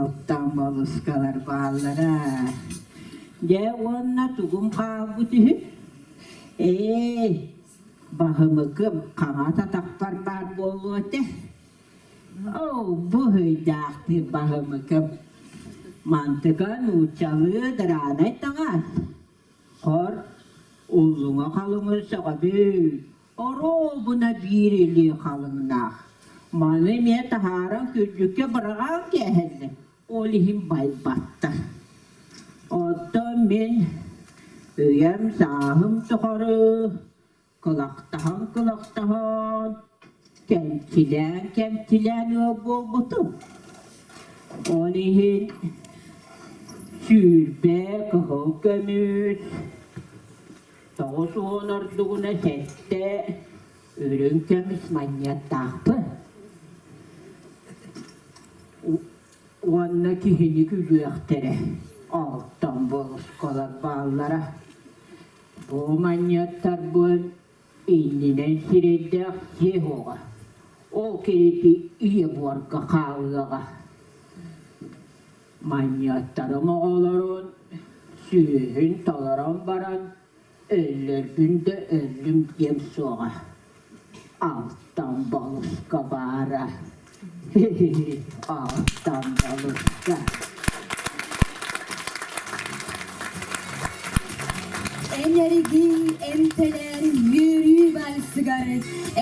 Оттон моллускалар бааллара. Дьэ уонна тугум хаалбыт үһү? Ээ, баһымыкым хаҥас атахпар баар буолуо этэ. Оо, бу өйдөөхтүр баһымыкым. Мантыка нууччалыы дыраанай таҥас. Хор, уллуҥа халыҥын сөҕөбүн, оруобуна биир илии халыҥнаах. Маны эмиэ таһааран күрдьүккэ быраҕан кээһэллэр, ол иһин байбаттар. Оттон мин үйэм-сааһым тухары кылахтаһан-кылахтаһан, кэмчилээн-кэмчилээн ыал буолбутум. Ол иһин 20 кыһыл көмүс, 90 ордугуна 7 үрүҥ көмүс манньыаттаахпын. Уонна киһини күлүөхтэрэ, алтан болускалар бааллара. Бу манньыаттарбын иннинэн сирэйдээх дьиэ уоҕа, ол киһити ийэ буорга хаалыаҕа. Манньыаттарым оҕолорун сүөһүн толорон баран өллөрбүн да өллүм диэм суоҕа. Алтан балыска баара. Алтан балыска. Эн эргий эмтэлэр үөрүү вальсыгар,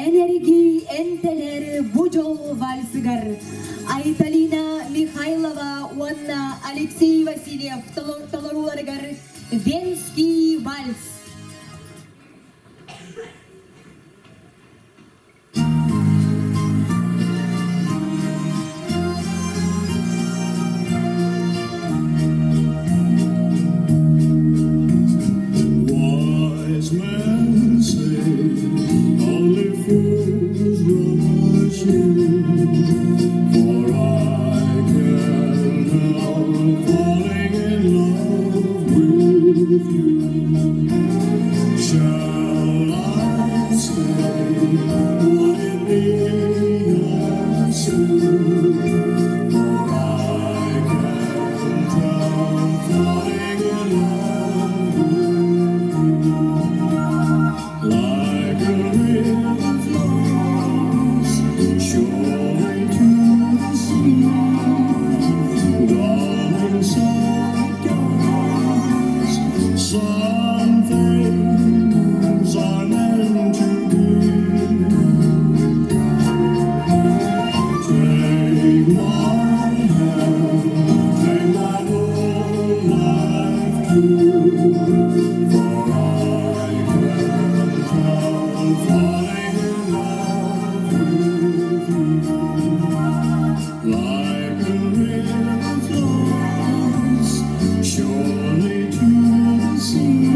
эн эргий эмтэлэр бу дьол вальсыгар. Айталина Михайлова уонна Алексей Васильев толорууларыгар Венский вальс. Wise men say only fools rush in, for I can't help falling in love with you. Shall I stay? Would it be a sin? For I can't help falling in love with you. Like a river flows surely to the sea, darling, so it goes. Some things are meant to be. Take my hand, take my whole life too, for I can't help falling in love with you. Like a river flows surely to the sea.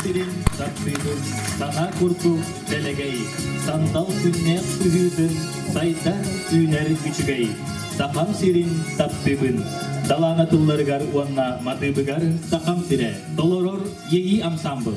сирин таптыыбын, саҥа курдук дэлэгэй, сандал күннээх сыһыытын, сайдар үүнэр үчүгэй. Сахам сирин таптыыбын, далаана тылларыгар уонна матыыбыгар Сахам сирэ толорор Иэйии ансаамбыл.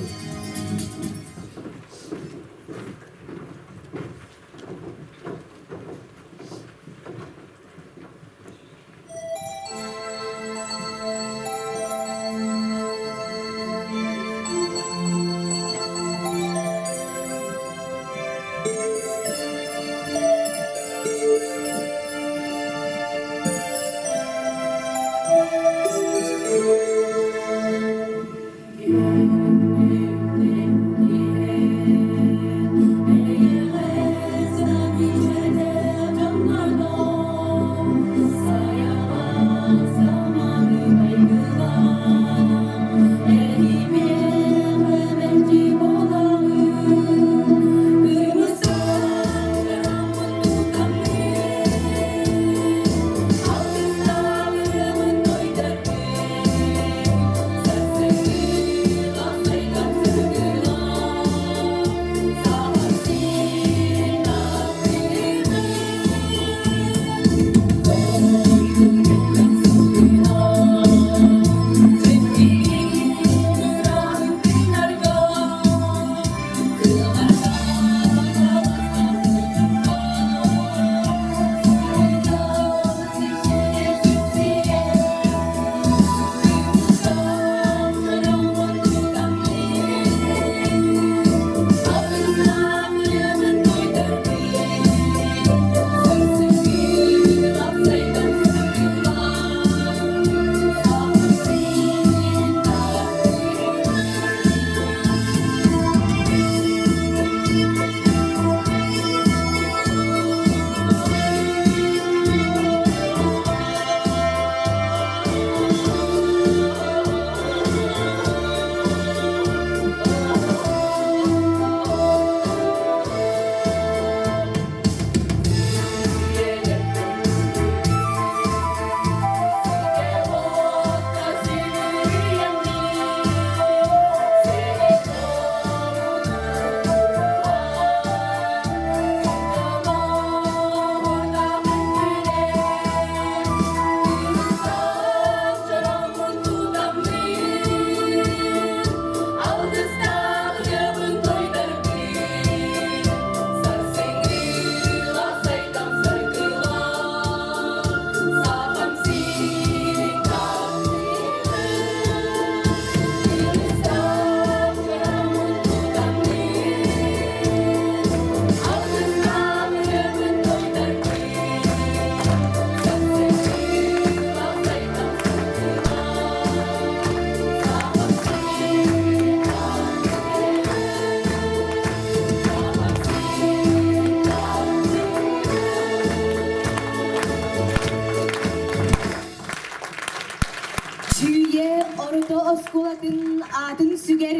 Чүүйэ орто оскуолатын аатын сүгэр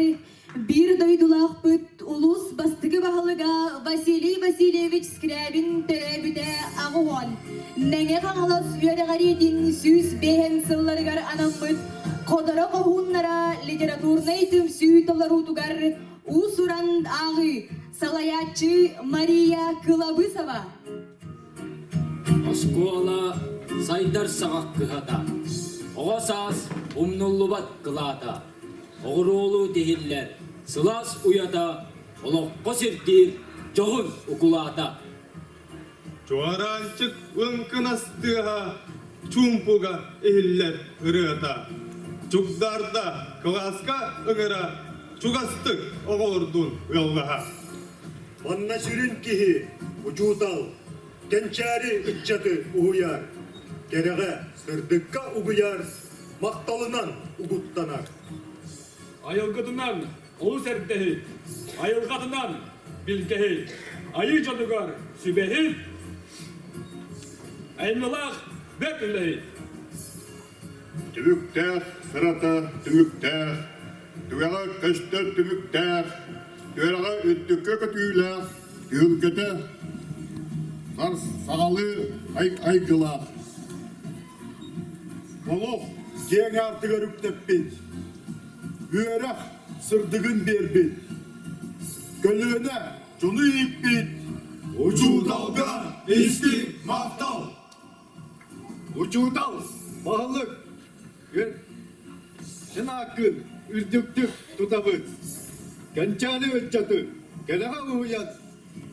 биир дойдулаахпыт улуус бастакы баһылыга Василий Васильевич Скрябин төрөөбүтэ аҕыһон Мэҥэ Хаҥалас үөрэҕириитин 105 сылларыгар анаммыт Ходоро хоһууннара литературнай түмсүү толоруутугар уус-уран ааҕыы салайааччы Мария Кылабысова. Оскуола сайдар саҕах кыһата, оҕо саас умнуллубат кылаата, оҕуруолу тиһиллэр сылаас уйата, олоххо сирдиир дьоһун укулаата. Чуораанчык лыҥкынас тыаһа чуумпуга иһиллэр ырыата. Чугдаарда кылааска ыҥыра чугастык оҕолордуун ыаллаһа. Манна сүрүн киһи, учуутал, кэнчээри ыччаты уһуйар, кэрэҕэ, сырдыкка угуйар, махталынан угуттанар. Айылгытынан олус эрдэһит, айылҕатынан билгэһит, айыы дьонугар сүбэһит, айымньылаах бэрт үлэһит. Түбүктээх сырата түмүктээх, түгэҕэ көстөр түмүктээх, түөрэҕэ үрдүккэ көтүүлээх, түһүлгэтэ саҕалыы айгылаах. Олох киэҥ аартыгар үктэппит. Үөрэх. сырдыгын биэрбит, көлүөнэ дьону ииппит учууталга истиҥ махтал! Учуутал, баһылык, эн ааккын үрдүктүк тутабыт. Кэнчээри ыччаты кэрэҕэ уһуйан,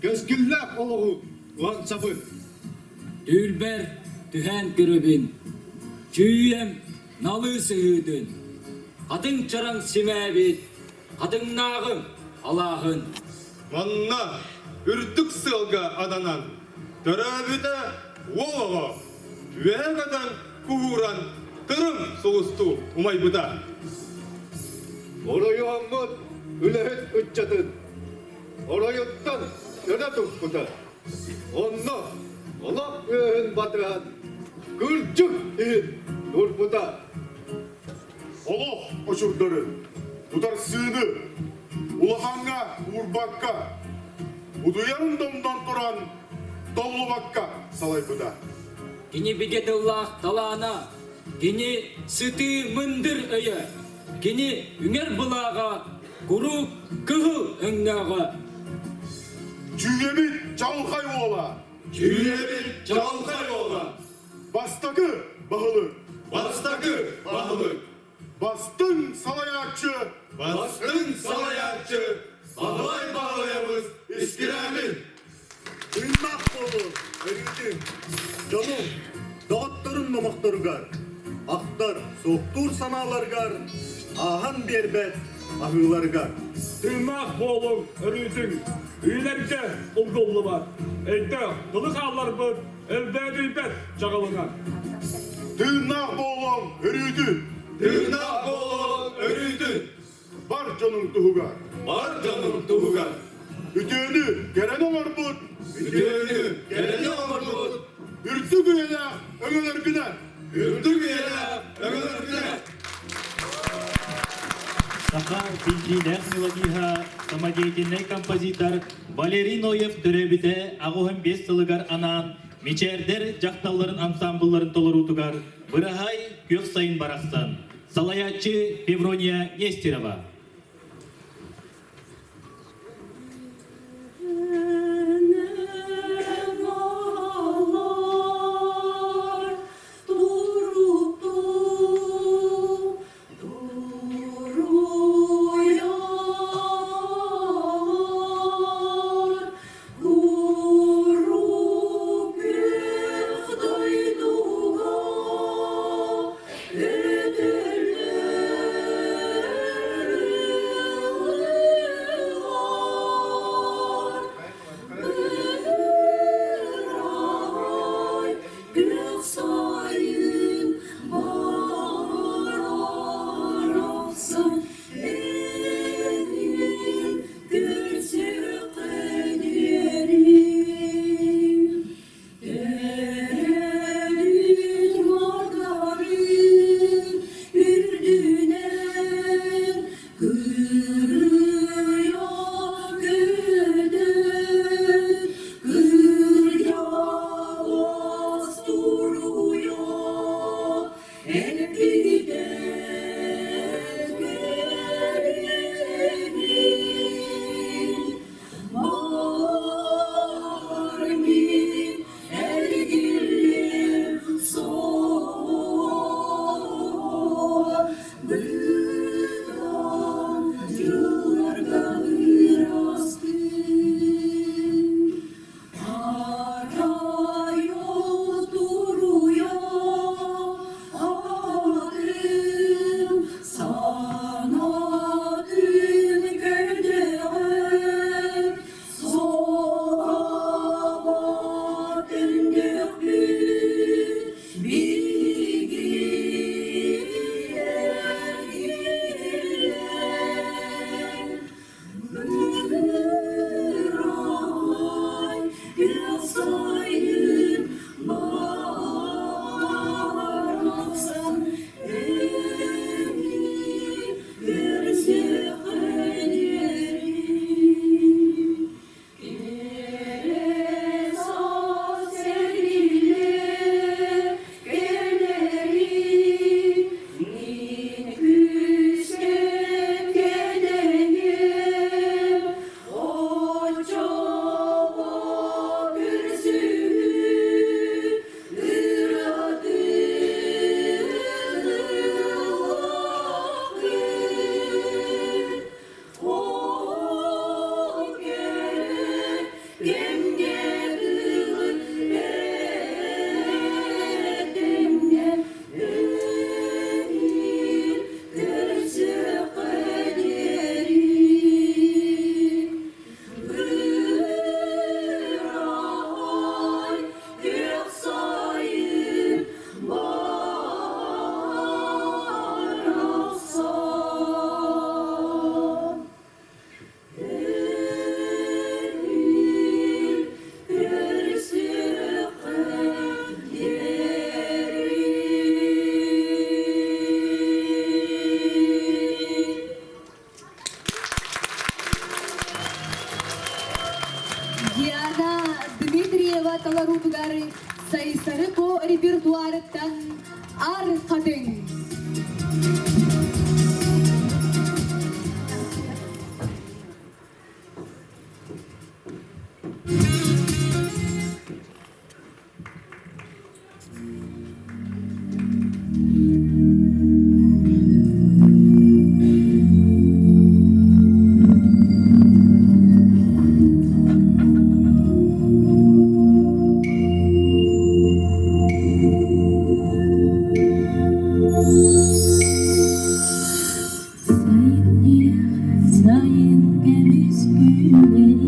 кэскиллээх олоҕу уһансабыт. Түүлбэр түһээн көрөбүн, чүүйэм налыы сыһыытын, хатыҥ чараҥ симээбит хатыҥнааҕым алааһын. Манна үрдүк сыалга ананан, төрөөбүтэ уол оҕо, үөһэ көтөн куһууран тырым сулустуу умайбыта. Оройуоммут үлэһит ыччатын оройуттан өрө туппута. Онно олох үөһүн батыһан кырдьык иһин турбута. Олох очурдарын, утарсыыны улахаҥҥа уурбакка, утуйарын домдон туран толлубакка салайбыта. Кини бигэ тыллаах талаана, кини сытыы мындыр өйө, кини үҥэр былааҕа куруук кыһыл өҥнөөҕө. Чүүйэбит чаҕылхай уола! Чүүйэбит чаҕылхай уола! Бастакы баһылык! Бастакы баһылык! Бастыҥ салайааччы! Бастыҥ салайааччы! Баһылай Баһылайабыс Искирээмин! Тыыннаах буолуҥ, өрүүтүн, дьонуҥ, доҕотторун номохторугар, ахтар, суохтуур санааларгар, ааһан биэрбэт аһыыларгар. Тыыннаах буолуҥ, өрүүтүн, үйэлэргэ умнуллубат, өйдөөх тылы хаалларбыт өлбөөдүйбэт чаҕылынан. Тыыннаах буолуҥ, өрүүтүн! Тыыннаах буолуҥ, өрүүтүн! Бар дьонуҥ туһугар! Бар дьонуҥ туһугар! Үтүөнү кэрэни оҥорбут! Үтүөнү кэрэни оҥорбут! Үрдүк үйэлээх өҥөлөргүнэн! Үрдүк үйэлээх өҥөлөргүнэн! Саха биллиилээх мелодиһа, самодеятельнай композитор Валерий Ноев төрөөбүтэ 85 сылыгар анаан Мичээрдэр дьахталларын ансаамбылларын толоруутугар Быраһай күөх сайын барахсан салайааччы Феврония Нестерова. толоруутугар Сайсары Ко репертуарыттан Ар Хатыҥ. Сайын көмүс күннэри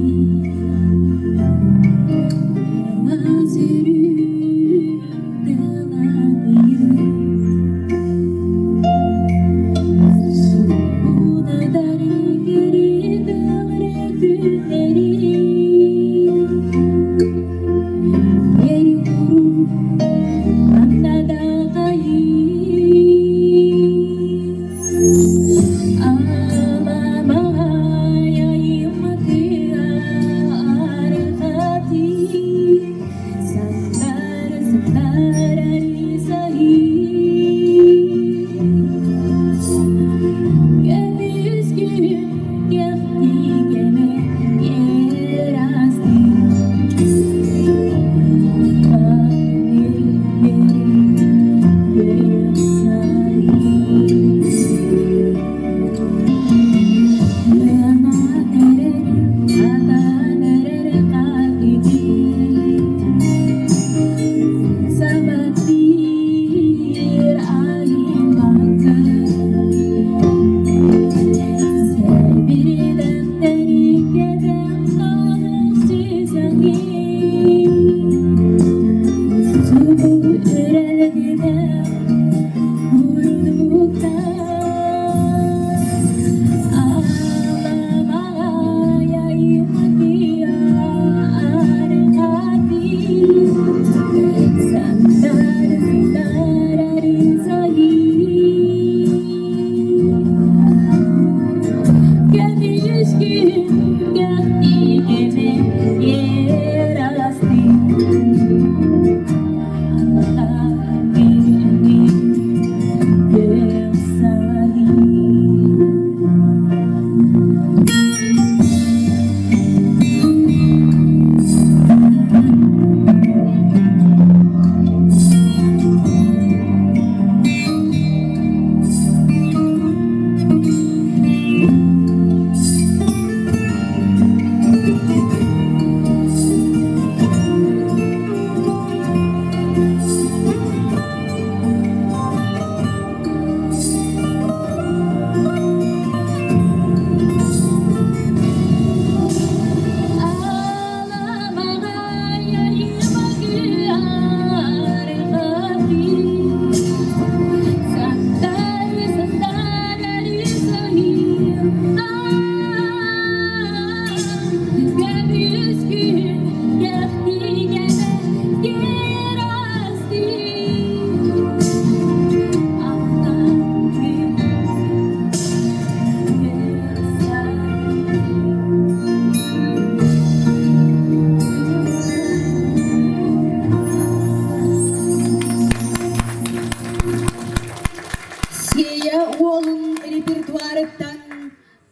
Сиэйэ уолун репертуарыттан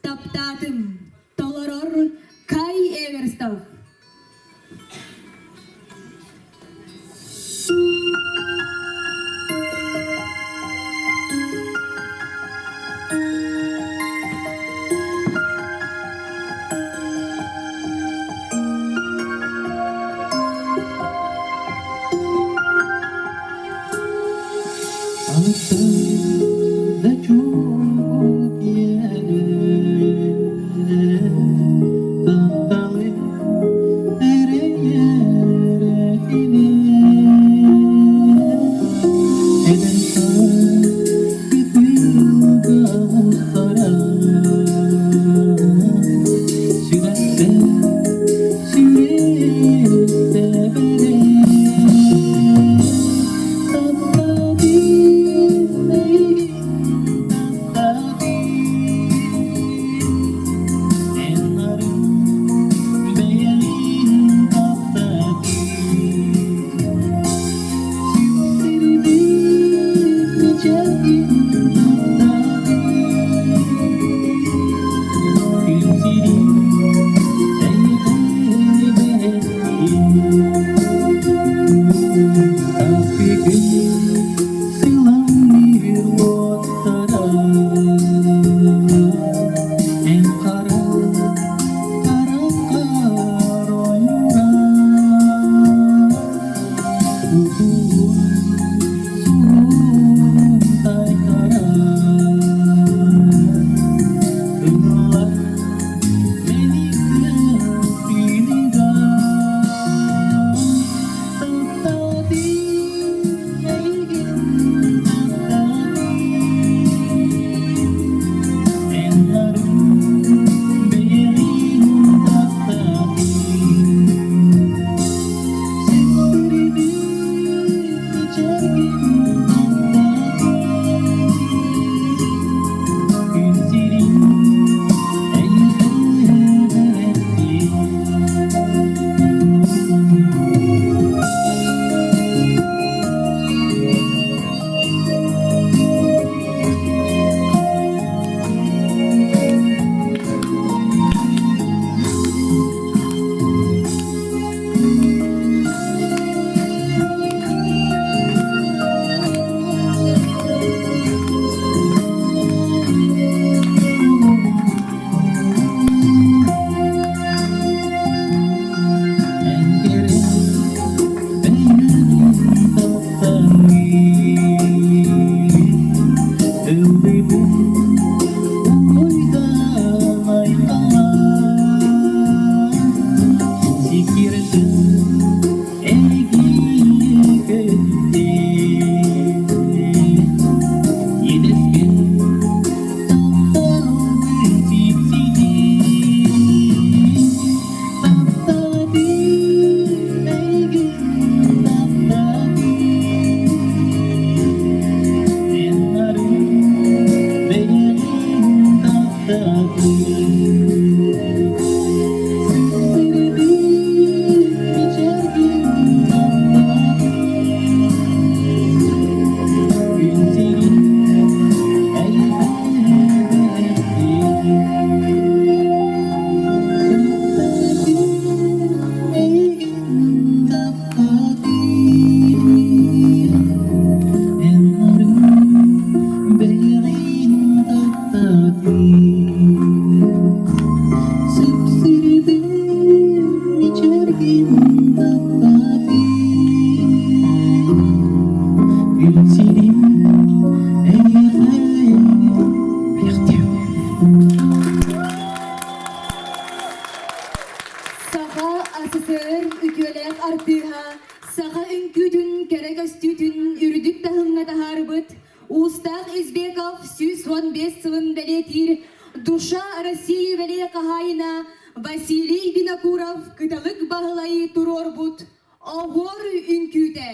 таптаатым, толорор Кай Эверстов. Да чук тапталы Күн сирин Саха СССР үтүөлээх артыыһа, саха үҥкүүтүн кэрэ көстүүтүн үрдүк таһымҥа таһаарбыт Уустаах Избеков 115 сылын бэлиэтиир Душа России бэлиэ хаһаайына Василий Винокуров Кыталык Баһылайы туруорбут Оһуор үҥкүүтэ.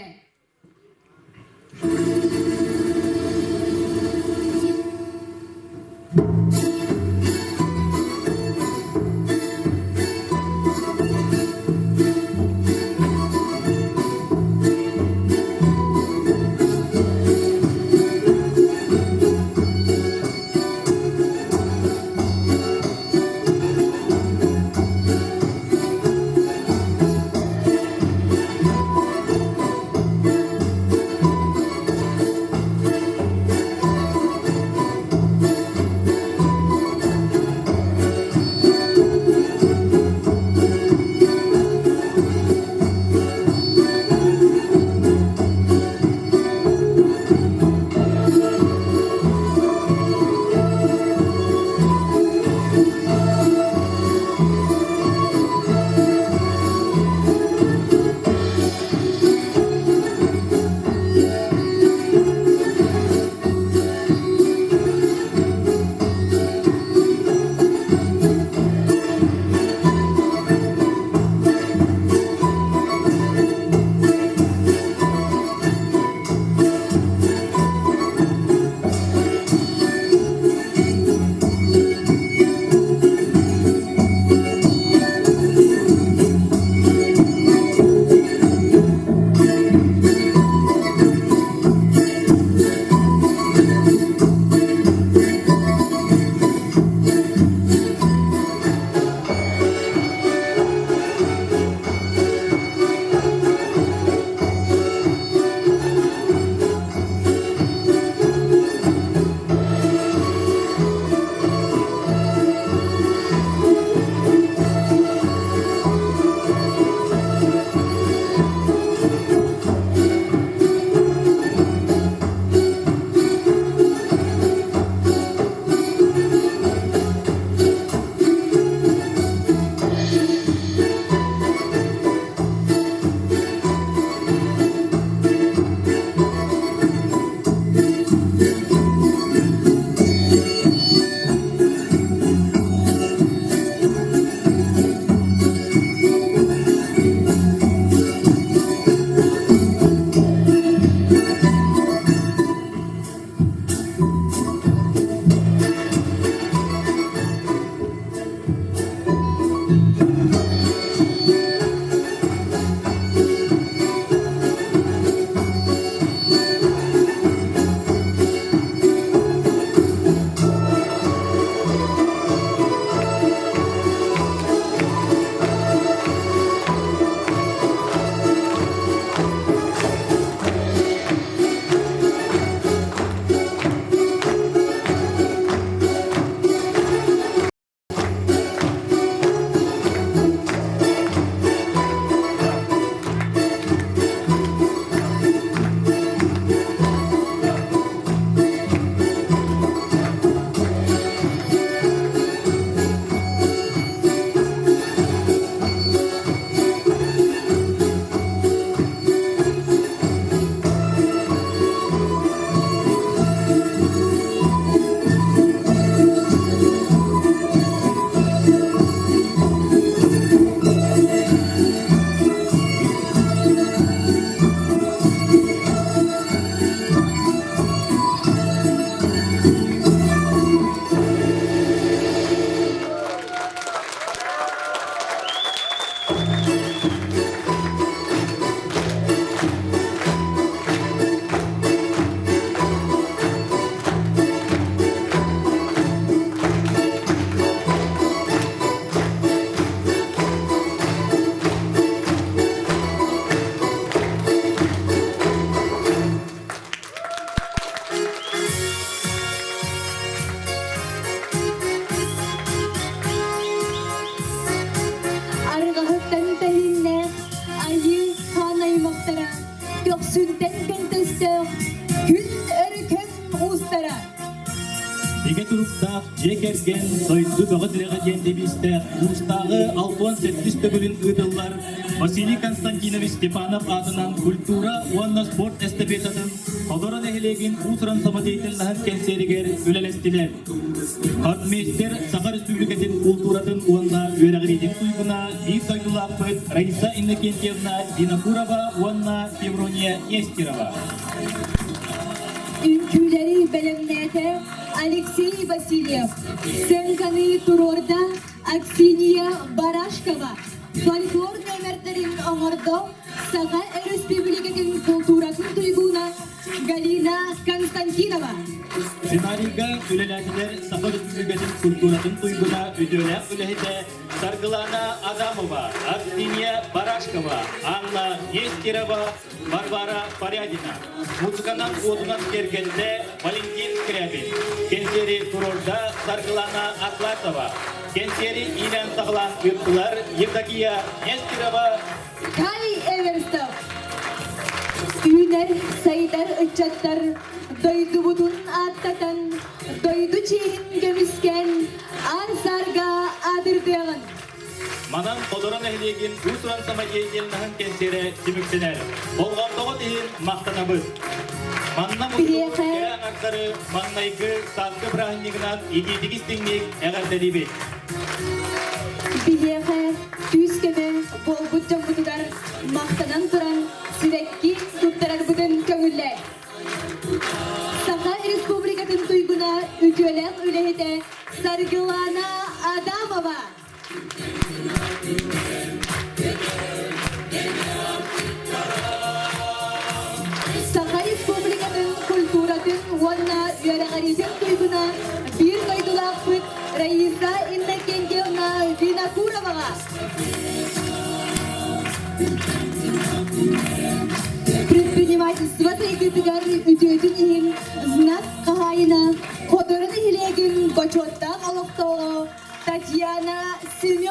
Дьиэ кэргэн дойду бөҕө тирэҕэ диэн девизтээх улуустааҕы 67 төгүлүн ыытыллар Василий Константинович Степанов аатынан культура уонна спорт эстафетатын Ходоро нэһилиэгин уус-уран самодеятельноһын кэнсиэригэр үлэлэстилэр. Хормейстер Саха Республикатын култууратын уонна үөрэҕириитин туйгуна биир дойдулаахпыт Раиса Иннокентьевна Винокурова уонна Феврония Нестерова. Үҥкүүлэри бэлэмнээтэ Алексей Васильев, сценканы туруорда Аксинья Барашкова, фольклор нүөмэрдэрин оҥордо Саха Өрөспүүбүлүкэтин култууратын туйгуна Галина Константинова. Сценарийга үлэлээтилэр Саха Өрөспүүбүлүкэтин культуратын туйгуна үтүөлээх үлэһитэ Саргылана Адамова, Аксинья Барашкова, Анна Нестерова, Варвара Порядина. Музыканан уотунан киэргэннэ Валентин Скрябин. Кэнсиэри туруорда Саргылана Атласова. Кэнсиэри иилээн-саҕалаан ыыттылар Евдокия Нестерова, Кай Эверстов. Үүнэр, сайдар ыччаттар дойдубутун ааттатан, дойду чиэһин көмүскээн, аар-саарга аатырдыаҕын. Манан Ходоро нэһилиэгин уус-уран самодеятельноһын кэнсиэрэ түмүктэнэр. Болҕомтоҕут иһин махтанабыт. Манна мустубут кэрэ аҥардары маҥнайгы сааскы бырааһынньыгынан итиитик истиҥник эҕэрдэлиибит. Биһиэхэ күүс-көмө буолбут дьоммутугар махтанан туран сибэкки туттарарбытын көҥүллээ. Саха Республикатын туйгуна үтүөлээх үлэһитэ Саргылана Адамова. Саха Республикатын культуратын уонна үөрэҕириитин туйгуна биир дойдулаахпыт Раиса Иннокентьевна Винокуроваҕа. Предпринимательство сайдыытыгар үтүөтүн иһин знак хаһаайына Хотура нэһилиэгин бочуоттаах олохтооҕо Татьяна Семенова.